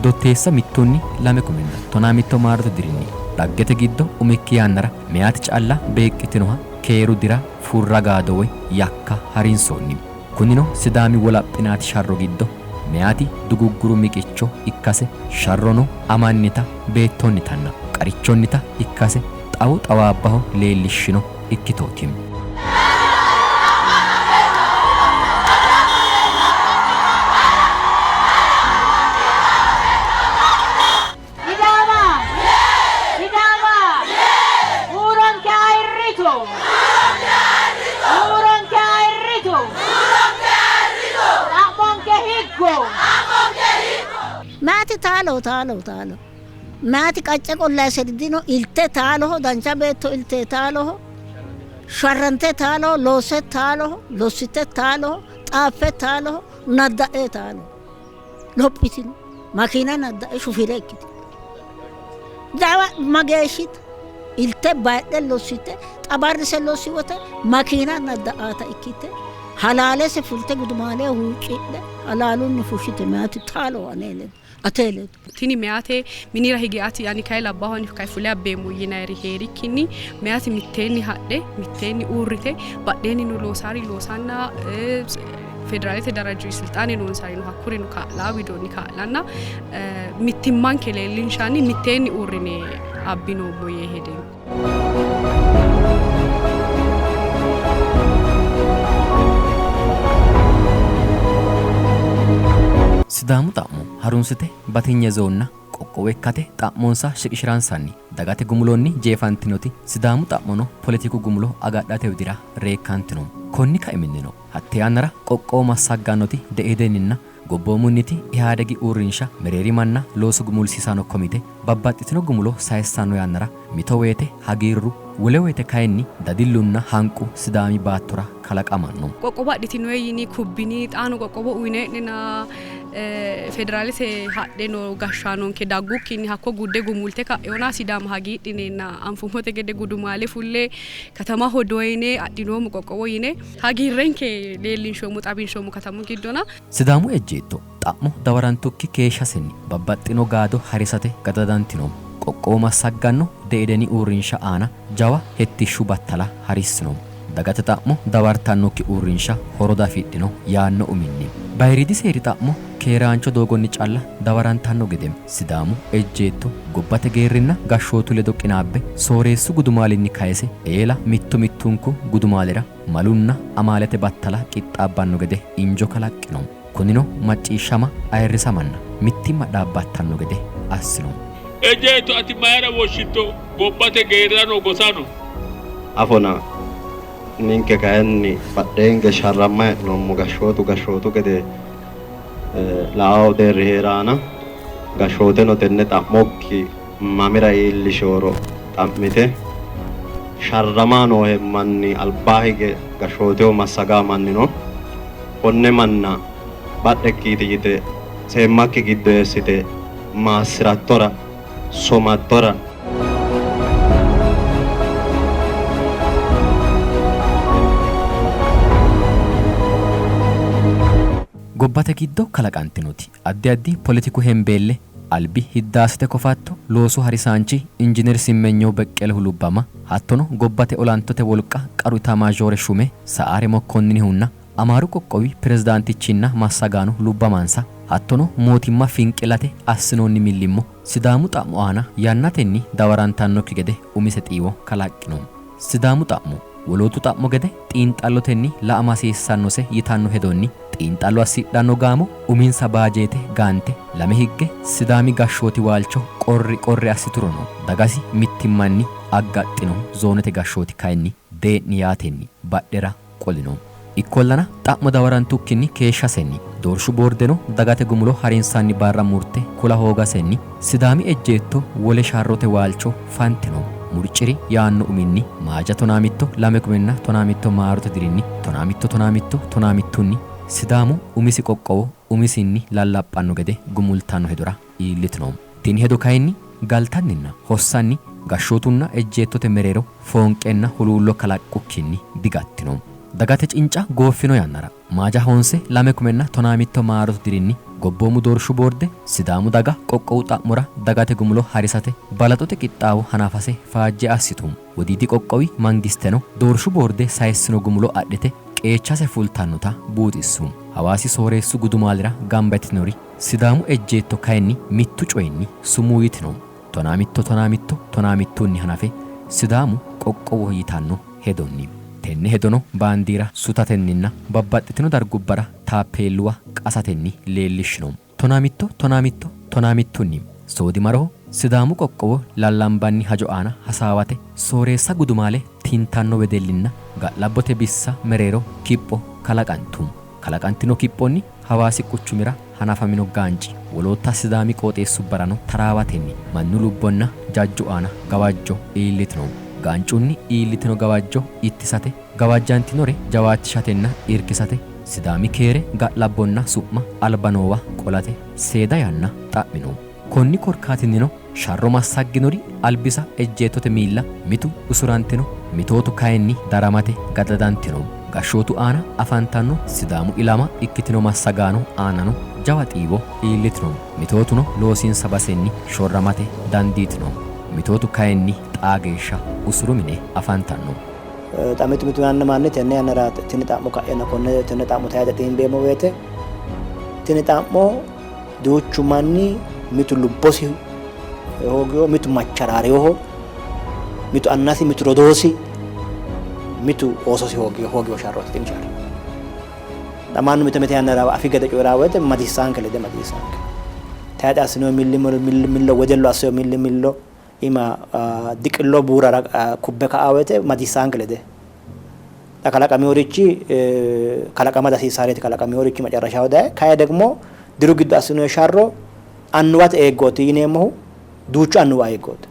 Dotteessa mittunni lame kumenna tonaa mitto maarote dirinni dhaggete giddo umikki yannara meyaati calla beeqqitinoha keeru dira furra gaado woy yakka harinsoonni. Kunino Sidaami wolaphinaati sharro giddo meyaati dugugguru miqicho ikkase sharrono amannita beettonnitanna qarichonnita ikkase xawu xawaabbaho leellishshino ikkitooti. Sidaama! Sidaama! Huuronke ayirrito! Huuronke ayirrito! Xa'monke higgo! Meyaati taaloho taaloho taaloho. Meyaati qacce qollaaseri dino ilte taaloho dancha beetto ilte taaloho sharrante taaloho loosse taaloho lossite taaloho xaaffe taaloho nadda'e taaloho lophitino makiina nadda'e shufire ikkitino jawa mageeshshita ilte bayidhe lossite xabarrise lossi wote makiina nadda'aata ikkite halaalese fulte gudumaale huuccidhe halaalunni fushshite meyaati taaloho ane ledo atee ledo. Tini meyaate minira hige ati ani kayi labbaaho ani kayi fule abbeemmo yinayiri heerikkinni meyaati mitteenni hadhe mitteenni uurrite badheenni no loosaari loosanna federaalete darajju silxaane noonsarino hakkurino kaa'laa widoonni kaa'lanna mittimmanke leellinshanni mitteenni uurrine abbinoommo yee hedeemmo. Sidaamu xa'mo harunsite batinye zoonna qoqqowo ikkate xa'monsa shiqishiransanni dagate gumulonni jeefantinoti Sidaamu xa'mono poletiku gumulo agadhate widira reekkantino. Konni kaiminnino hatte yannara qoqqowo massaggannoti Deihideninna gobboomunniti Ihaadegi uurrinsha mereerimanna loosu gumulsiisaano komite babbaxxitino gumulo sayissanno yannara mito woyte hagiirru wole woyte kayinni dadillunna hanqu Sidaami baattora kalaqamanno. Qoqqowo adhitinoe yini kubbini xaano qoqqowo uyine'nena Federaalete hadhe noo gashshaanonke daggukkinni hakko gudde gumulte ka'eona Sidaama hagiidhineenna anfummote gede gudumaale fulle katamaho doyine adhinoommo qoqqowo yine hagiirrenke leellinshoommo xawinshoommo katamu giddona. Sidaamu ejjeetto xa'mo dawarantukki keeshshasenni babbaxxino gaado harisate gadadantino. Qoqqowo massagganno Deideni uurrinsha aana jawa hettishshu battala harissino. Dagate xa'mo dawartannokki uurrinsha horo dafidhino yaanno uminni bayiriidi seeri xa'mo keeraancho doogonni calla dawarantanno gede Sidaamu ejjeetto gobbate geerrinna gashshootu ledo qinaabbe sooreessu gudumaalinni kayise eela mittu mittunku gudumaalira malunna amaalete battala qixxaabbanno gede injo kalaqqino. Kunino macciishshama, ayirrisamanna mittimma dhaabbattanno gede assino. Ejjeetto ati mayira woshshitto? Gobbate geerrano gosano. Afona ninke kayinni badheenge sharramma hee'noommo gashshootu gashshootu gede la''ao deerri hee'raana gashshooteno tenne xa'mokki mamira iillisheworo xa'mite sharramaa noohe manni albaa hige gashshooteho massagaa manni no konne manna badhekkiiti yite seemmakki giddo eessite maassi'rattora somattora. Gobbate giddo kalaqantinoti addi addi poletiku hembeelle albi Hiddaasete kofatto loosu harisaanchi Injiner Simmenyew Beqqelehu lubbama hattono gobbate olantote wolqa qaru Itaamaazhoore Shume Sa'aare Mokkonninihunna Amaaru qoqqowi pirezidaantichinna massagaano lubbamansa hattono mootimma finqilate assinoonni millimmo Sidaamu xa'mo aana yannatenni dawarantannokki gede umise xiiwo kalaqqino. Sidaamu xa'mo wolootu xa'mo gede xiinxallotenni la''ama hasiissannose yitanno hedonni xiinxallo assidhanno gaamo uminsa baajeete gaante lame higge Sidaami gashshooti waalcho qorri qorri assiturono dagasi mittimmanni aggaxxinohu zoonete gashshooti kayinni dee'ni yaatenni badhera qolino. Ikkollana xa'mo dawarantukkinni keeshshasenni doorshu boordeno dagate gumulo harinsanni barra murte kula hoogasenni Sidaami ejjeetto wole sharrote waalcho fantino. Murci'ri yaanno uminni Maaja tonaamitto lame kumenna tonaamitto maarote dirinni tonamitto tonamitto tonaamittunni Sidaamu umisi qoqqowo umisinni lallaphanno gede gumultanno hedora iillitino. Tini hedo kayinni galtanninna hossanni gashshootunna ejjeettote mereero foonqenna huluullo kalaqqukkinni digattino. Dagate cinca gooffino yannara Maaja honse lame kumenna tonaamitto maarote dirinni Gobboomu Doorshu Boorde Sidaamu daga qoqqowu xa'mora dagate gumulo harisate balaxote qixxaawo hanafase faajje assitu. Wodiidi qoqqowi mangisteno doorshu boorde sayissino gumulo adhite qeechase fultannota buuxissu. Hawaasi sooreessu gudumaalira gamba yitinori Sidaamu ejjeetto kayinni mittu coyinni sumuu yitino. Tonaamitto tonaamitto tonaamittunni hanafe Sidaamu qoqqowoho yitanno hedonni. Tenne hedono baandiira sutatenninna babbaxxitino dargubbara taappeelluwa qasatenni leellishshino. Tonaamitto tonaamitto tonaamittunni soodimaroho Sidaamu qoqqowo lallambanni hajo aana hasaawate sooreessa gudumaale tintanno wedellinna ga'labbote bissa mereero kipho kalaqantu. Kalaqantino kiphonni Hawaasi quchumira hanafamino gaanci wolootta Sidaami qooxeessubbarano taraawatenni mannu lubbonna jajju aana gawajjo iillitino. Gaancunni iillitino gawajjo ittisate, gawajjantinore jawaachishatenna irkisate Sidaami keere, ga'labbonna su'ma alba noowa qolate seeda yanna xa'mino. Konni korkaatinnino sharro massagginori albisa ejjeettote miilla mitu usurantino, mitootu kayinni daramate gadadantino. Gashshootu aana afantanno Sidaamu ilama ikkitino massagaano aanano jawa xiiwo iillitino. Mitootuno loosinsa basenni shorramate dandiitino. Mitootu kayinni xaa geeshsha usuru mine afantanno. Xa mitu mitu manni tenne yannara tini xa'mo ka'enna konne tenne xa'mo tayxe xiimbeemmo woyte tini xa'mo duuchu manni mitu lubbosi hoogiho, mitu macharaarinoho, mitu annasi, mitu rodoosi, mitu oososi hoogiho sharrooti tini sharro. Xa mannu mite mite yannara afi gede coyi'raa woyte madiissaanke lede madiissaanke. Tayxe assinoyi millimillo wedellu assino millimillo iima diqillo buurara kubbe ka'a woyte madiissaanke lede. Xa kalaqaminorichi kalaqama dihasiissaareeti kalaqaminorichi macarrashaho daye kayi degmo diru giddo assinoyi sharro annuwate eeggooti yineemmohu duuchu annuwa eeggooti.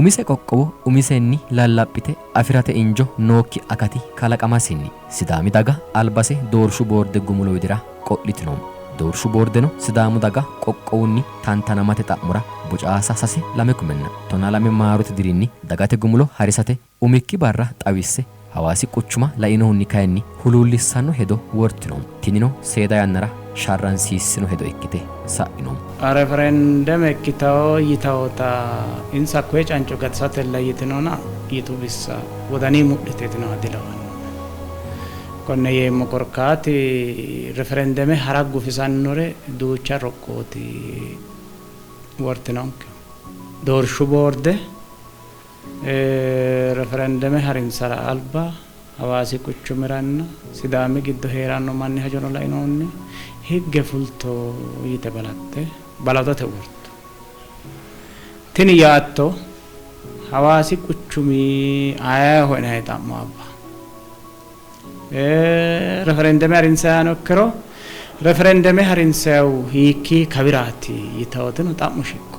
Umise qoqqowo umisenni lallaphite afi'rate injo nookki akati kalaqamasinni Sidaami daga albase doorshu boorde gumulo widira qo'litino. Doorshu boordeno Sidaamu daga qoqqowunni tantanamate xa'mora Bocaasa 3 2012 maarote dirinni dagate gumulo harisate umikki barra xawisse Hawaasi quchuma lainohunni kayinni huluullissanno hedo wortino. Tinino seeda yannara sharransiissino hedo ikkite sa'ino. Referendeme ikkitawo yitawota insa hakkoye canco gatisatella yitinona yitu bissa wodanii mudhite yitinoha dilawannoe. Konne yeemmo korkaati referendeme hara gufisannore duucha roqqooti wortinonke. Doorshu boorde Referendeme harinsara alba Hawaasi quchumiranna Sidaami giddo hee'ranno manni hajono lainohunni higge fulto yite balaxxe balaxote wortu. Tini yaatto Hawaasi quchumi ayeeho yinanni xa'mo abba. Referendeme harinsayihano ikkiro referendeme harinsayihu hiikkii kawiraati yitawotino xa'mo shiqqu.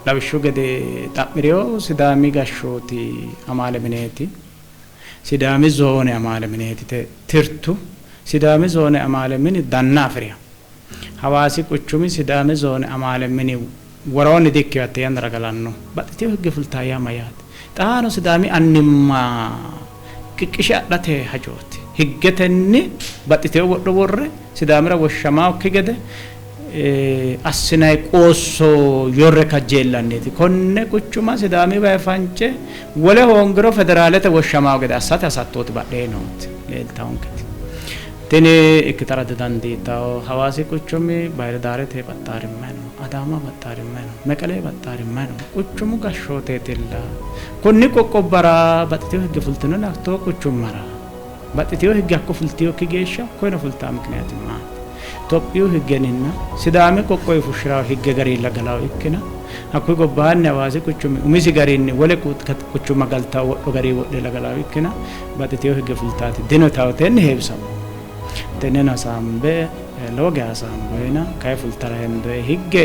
Lawishshu gede xa'mirino Sidaami gashshooti amaale mineeti, Sidaami zoone amaale mineeti yite tirtu. Sidaami zoone amaale mini danna afi'rino. Hawaasi quchumi Sidaami zoone amaale mini woroonni di-ikkino hatte yannara galanno. Baxxitino higge fultanno yaa mayyaate? Xaano Sidaami annimma qiqqishe adhate hajooti. Higgetenni baxxitino wodho worre Sidaamira woshshamaokki gede assinanni qoosso yorre kajjeellanniiti. Konne quchuma Sidaami wayi fance wole hoongiro federaalete woshshamawo gede assate hasattooti badhee nooti leeltawonketi. Tini ikkitara didandiitanno. Hawaasi quchumi Bahiridaarete baxxaarimmayi no, Adaama baxxaarimmayi no, Meqele baxxaarimmayi no. Quchumu gashshooteetilla. Konni qoqqobbara baxxitino higge fultinona hattoo quchummara baxxitino higge hakko fultinokki geeshsha koyeno fultanno mikiniyaati maati? Tophiyu higgeninna Sidaami qoqqowi fushshirawo higge garilla galawo ikkina hakkuyi gobbaanni Hawaasi quchumi umisi garinni wole quchumma galtawo wodho garii wodhella galawo ikkina baxxitewo higge fultaati dino yitawotenni heewisamo. Tenneno hasaambe lowo geya hasaamboyina kayi fultara hendoyi higge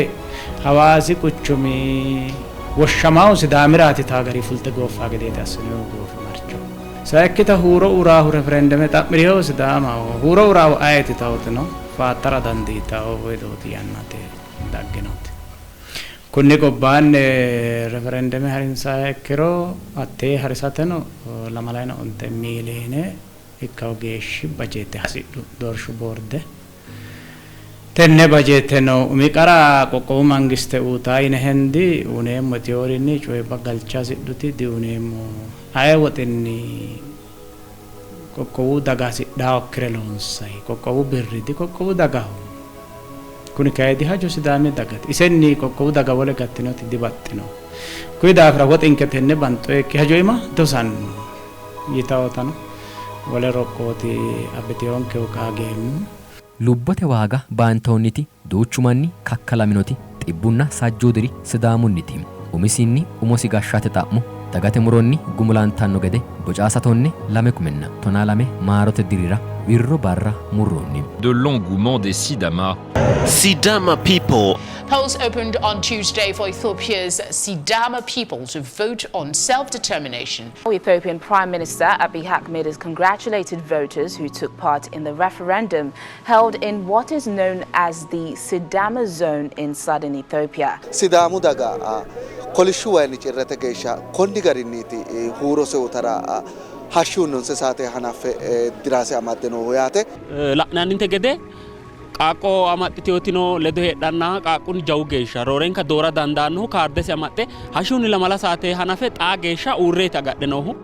Hawaasi quchumi woshshamawo Sidaamiraati yitawo garii fulte gooffawo gedeeti assinoyihu goofimarcho. Sayikkita huuro uraahu referendeme xa'miriho Sidaamaho. Huuro uraahu ayeeti yitawotino faattara dandiitawo hedooti yannate dagginoti. Kunni gobbaanni referendeme harinsayiha ikkiro hattee harisateno lamalayina onte miiliine ikkawo geeshshi bajeete hasidhu doorshu boorde. Tenne bajeeteno umi qara qoqqowu mangiste uytaa yine hendi, uyneemmo yitinorinni coyibba galcha hasidhuti diuyneemmo. Aye woxinni qoqqowu daga hasidhaokkire loonsay. Qoqqowu birri diqoqqowu dagaho. Kuni kayi dihajo Sidaami dagate. Isenni qoqqowu daga wole gattinoti dibaxxino. Kuyi daafira woxinke tenne banxoyekki hajo iima dosanno yitawotano wole roqqooti abbiteyonkehu qaageemmo. Lubbote waaga baantoonniti, duuchu manni kakkalaminoti xibbunna sajjuu diri Sidaamunniti umisinni umosi gashshate xa'mo dagate muronni gumulantanno gede Bocaasa tonne 2012 maarote dirira wirro barra murroonni. De l'engouement des Sidama. Sidama people. Polls opened on Tuesday for Ethiopia's Sidama people to vote on self-determination. Ethiopian Prime Minister Abiy Ahmed has congratulated voters who took part in the referendum held in what is known as the Sidama zone in southern Ethiopia. Sidaamu daga kolishshu wayinni cirrete geeshsha konni garinniiti huurose uytara hashshunni honse saate hanaffe dirase amadde noohu yaate. La'nanninte gede qaaqqo amaxxiteotino ledo heedhanna qaaqqunni jawu geeshsha roorenka doora dandaannohu kaardesi amaxxe hashshunni lamala saate hanafe xaa geeshsha uurreeti agadhe noohu.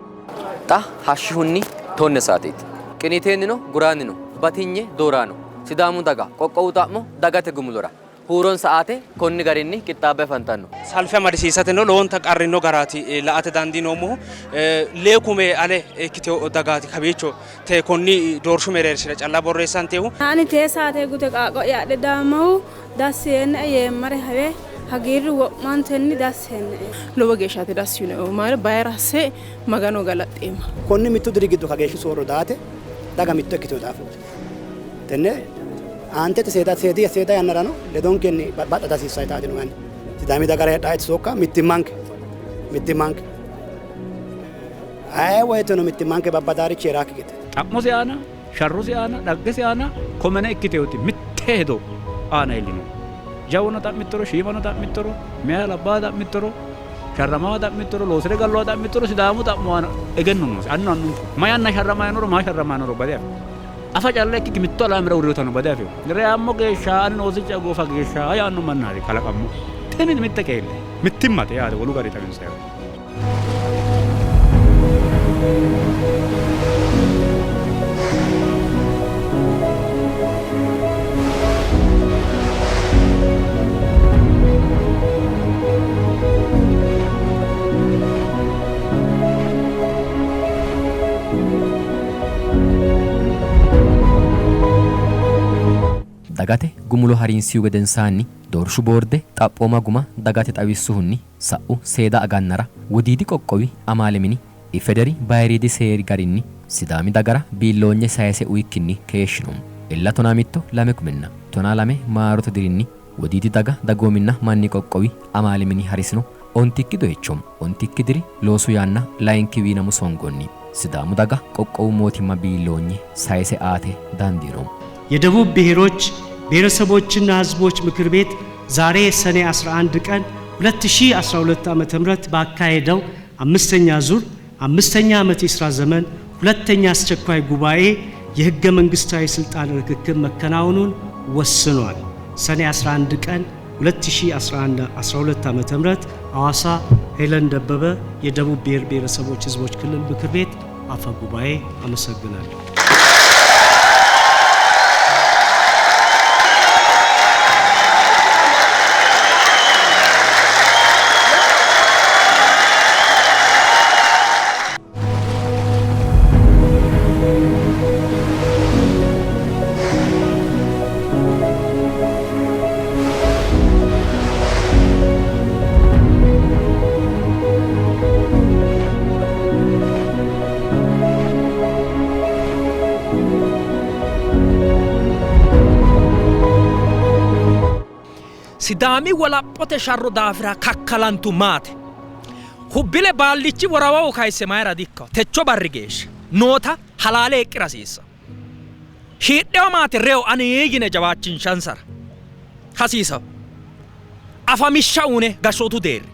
Xa hashshihunni tonne saateeti. Qiniiteennino guraannino batinye dooraano Sidaamu daga qoqqowu xa'mo dagate gumulora huuronsa aate konni garinni qixxaabbe afantanno. Salfe amadisiisateno lowonta qarrino garaati la''ate dandiinoommohu. 5,000 ale ikkitino dagaati kawiicho te konni doorshu mereershira calla borreessantehu. Ani tee saate gute qaaqqo'ya adhe daammohu dassi yeennae yeemmare hawe hagiirru wo'mantenni dassi yeennae. Lowo geeshshaati dassi yiinoehu mayira bayira asse Magano galaxxeemma. Konni mittu diri giddo kageeshshi soorro daate daga mitto ikkitino daafooti. Tenne aantete seeda seedi seeda yannarano ledonkenni baxxa dihasiissanno yitaati no. Sidaami dagara heedhaeti sokka mittimmanke Mittimmanke aye woyteno mittimmanke babbadaarichi heeraakki gede Xa'mose aana, sharrose aana, dhaggese aana komene ikkiteewoti mitte hedo aana iillino. Jawuno xa'mittoro, shiimano xa'mittoro, meyaa labbaa xa'mittoro, sharramawa xa'mittoro, loosire gallowa xa'mittoro Sidaamu xa'mo aana egenno noose. Annu annunku ma yanna sharramayi nooro, maa sharramayi nooro bade afino. Afa calla ikkikki mittu alaamira uurrinotano bade afino. Reyaammo geeshsha ani noosicha goofa geeshsha yaanno mannaati kalaqammo. Tini mitte qeelle mittimmate yaate wolu gari xawinsayihu. Dagate gumulo harinsihu gedensaanni doorshu boorde xaphooma guma dagate xawissuhunni sa'u seeda agannara Wodiidi qoqqowi amaale mini IFEDERI bayiriidi seeri garinni Sidaami dagara biilloonye sayise uyikkinni keeshshino. Ella tonaa mitto lame kumenna tonaa lame maarote dirinni Wodiidi daga dagoominna manni qoqqowi amaale mini harisino ontikki doyicho ontikki diri loosu yanna layinki wiinamu songonni Sidaamu daga qoqqowu mootimma biilloonye sayise aate dandiino. የደቡብ ብሔሮች ብሔረሰቦችና ሕዝቦች ምክር ቤት ዛሬ ሰኔ 11 ቀን 2012 ዓ.ም ባካሄደው አምስተኛ ዙር አምስተኛ ዓመት የሥራ ዘመን ሁለተኛ አስቸኳይ ጉባኤ የሕገ መንግሥታዊ ሥልጣን ርክክብ መከናወኑን ወስኗል። ሰኔ 11 ቀን 2012 ዓ.ም ሐዋሳ፣ ሄለን ደበበ የደቡብ ብሔር ብሔረሰቦች ሕዝቦች ክልል ምክር ቤት አፈ ጉባኤ። አመሰግናለሁ። Sidaami wolaphote sharro daafira kakkalantu maate hubbile baallichi worawaho kayisse mayra dikka techo barri geeshsha noota halaale eqqira hasiissa shiidhewa maate reyo ani yine jawaachinshansara hasiisa afamishsha une gashshootu deerri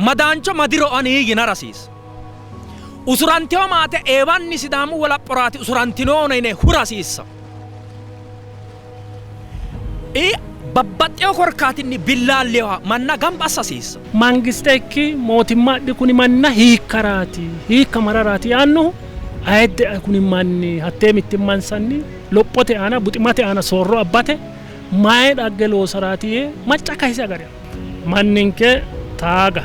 madaancho madiro ani yinara hasiisa usurantewa maate eewanni Sidaamu wolaphoraati usurantinoona yine hura hasiissa babbaxxewo korkaatinni billaallewa manna gamba assa hasiissa. Mangiste ikki mootimma adhi kuni manna hiikkaraati hiikka mararaati yaannohu ayidde kuni manni hattee mittimmansanni lophote aana buximate aana soorro abbate mayi dhagge loosaraati yee macca kayise agari manninke taaga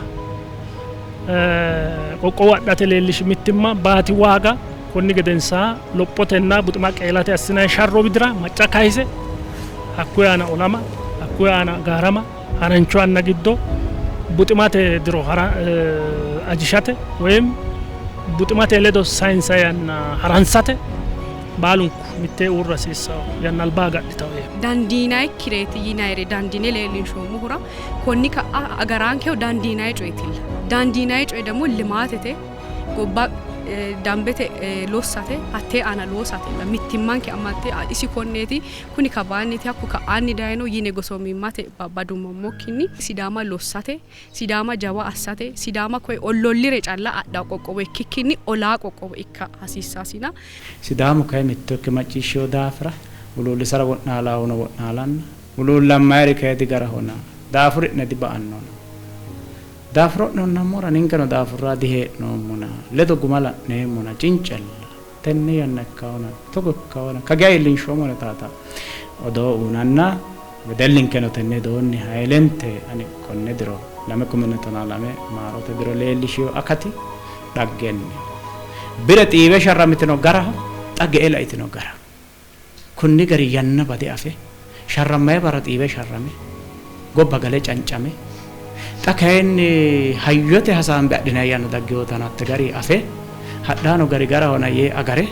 qoqqowu adhate leellishi mittimma baati waaga konni gedensaa lophotenna buxima qeelate assinanni sharro widira macca kayise hakkuyi aana olama hakkuyi aana gaarama harancho anna giddo buximate diro ajishate woyim buximate ledo sayinsa yanna haransate baalunku mitte uurra hasiissawo yanna alba agadhitawo yee dandiinayikkireeti yinayire dandiine leellinshoommohura konni ka'a agarankeho dandiinayi coyetilla dandiinayi coye ደግሞ ልማትete gobba dambete lossate hattee aana loosatella mittimmanke amante isi konneeti kuni kabaanniti hakku ka'aanni dayino yine gosoomimmate babbadummommokkinni Sidaama lossate Sidaama jawa assate Sidaama koye ollollire calla adha qoqqowo ikkikkinni olaa qoqqowo ikka hasiissaasina. Sidaamu kayi mitto ikke macciishshiyo daafira huluullisara wo'naalahuno wo'naalanna huluullammayiri kayi digarahona daafuri'ne diba'annona daafuro'ne hunnammora ninkeno daafurraa dihee'noommona ledo guma la'neemmona cincella tenne yanna ikkahona togo ikkahona kageya iillinshoommona taata odoo uunanna wedellinkeno tenne doonni hayilente ani konne diro 2012 maarote diro leellishiyo akati dhaggenni bire xiiwe sharramitino garaho xa ge'e laitino gara kunni gari yanna bade afe sharrammayi barra xiiwe sharrame gobba gale cancame xa kayinni hayyote hasaambe adhinayi yanna daggewotana hatte gari afe hadhaano gari garahona yee agare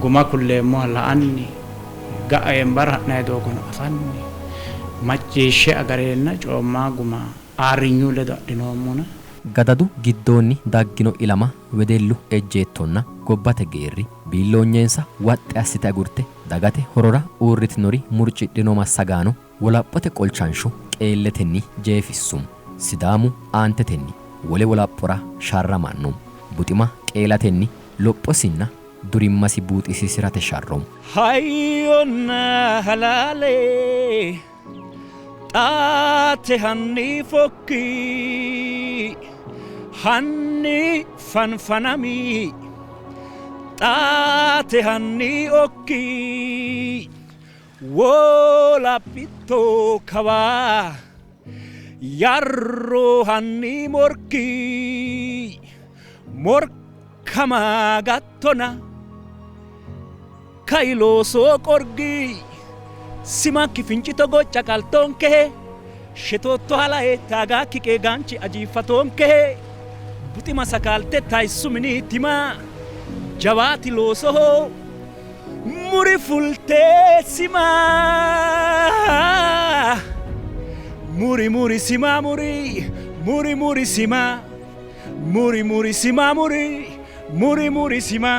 guma kulleemmoha la'anni ga'a embara ha'nayi doogono afanni macciishshe agareenna coommaa guma Ayirrinyu ledo adhinoommona. Gadadu giddoonni daggino ilama wedellu ejjeettonna gobbate geerri biilloonyensa waxxe assite agurte dagate horora uurritinori murcidhino massagaano wolaphote qolchansho qeelletenni jeefissu. Sidaamu aantetenni wole wolaphora sharramanno. Buxima qeelatenni lophosinna durimmasi buuxisiisirate sharro. Hayyonna halaale xaate hanni fokki hanni fanfanami xaate hanni okki wolaphitto kawa yarro hanni morki morkama gattona kai looso qorgi simakki fincito gocca qaltoonkehe shetootto halahe taagaakki qeegaanchi ajiifatoonkehe buxima sakaalte tayissu mini tima jawaati loosoho muri fulte sima muri muri sima muri muri muri sima muri muri sima muri muri muri sima.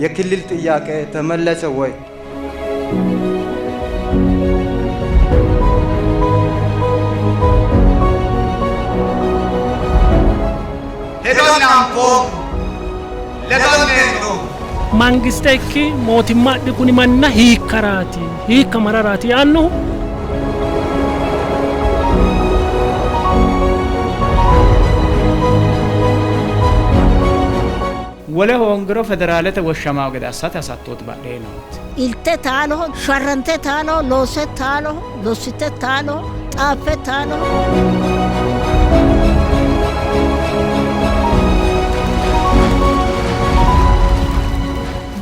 የክልል ጥያቄ ተመለሰ ወይ? Mangiste ikki mootimma adhi kuni manna hiikkaraati hiikka mararaati yaannohu Wole hoongiro federaalete woshshamaa gede assate hasattooti badhee nooti. Ilte taaloho, sharrante taaloho, loosse taaloho, lossite taaloho, xaaffe taaloho.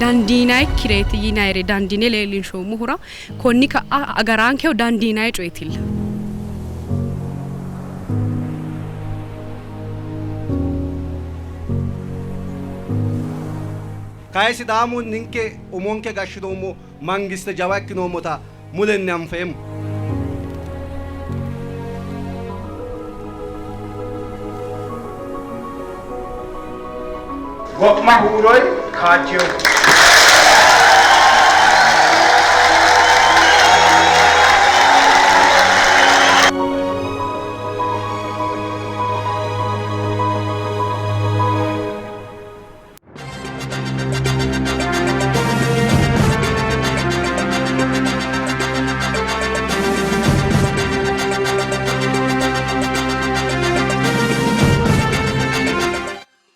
Dandiinayikkireeti yinayire dandiine leellinshoommohura konni ka'a agaraankeho dandiinayi coyeetilla. Kayi Sidaamu ninke umonke gashshinoommo mangiste jawa ikkinoommota mulenni anfeemmo. Wo'ma huuroy kaajjeyo.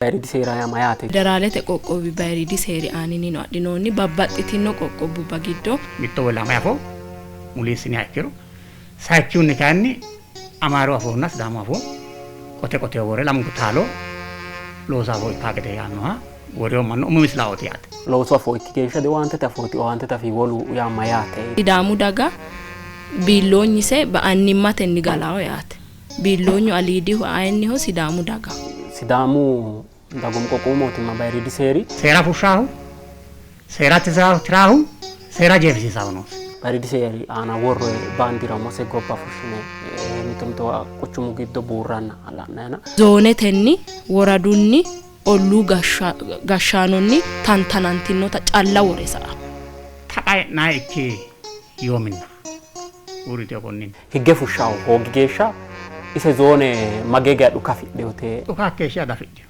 Bayiriidi seera yaa mayyaate? Federaalete qoqqowi bayiriidi seeri aaninni adhinoonni babbaxxitino qoqqowubba giddo mitto woy lame afoo muliissiniha ikkiro sayikkihunni kayinni Amaaru afoonna Sidaamu afoo qote qoteho wore lamunku taalo loosu afoo ikkaa gede yaannoha woreo mannu umu misilaooti yaate. Loosu afoo ikki geeshsha diowaantete afooti, owaantete afii wolu yaa mayyaate? Sidaamu daga biilloonyise ba'annimmatenni galaawo yaate. Biilloonyu aliidihu ayinniho Sidaamu daga. Sidaamu dagoomu qoqqowu mootimma bayiriidi seeri seera fushshaahu, seera tiraahu, seera jeefisiisaahu noosi. Bayiriidi seeri aana worroye baandiira umose gobba fushshine mito mitowa quchumu giddo buurranna la'nayina. Zoonetenni, woradunni, olluu gashshaanonni tantanantinota calla wore sa'a. Taqa e'naa ikki yoominna uurriteo konninni. Higge fushshaahu hoogi geeshsha ise zoone magee geya dhuka afidhinote? Dhuka hakkeeshsha dafidhino.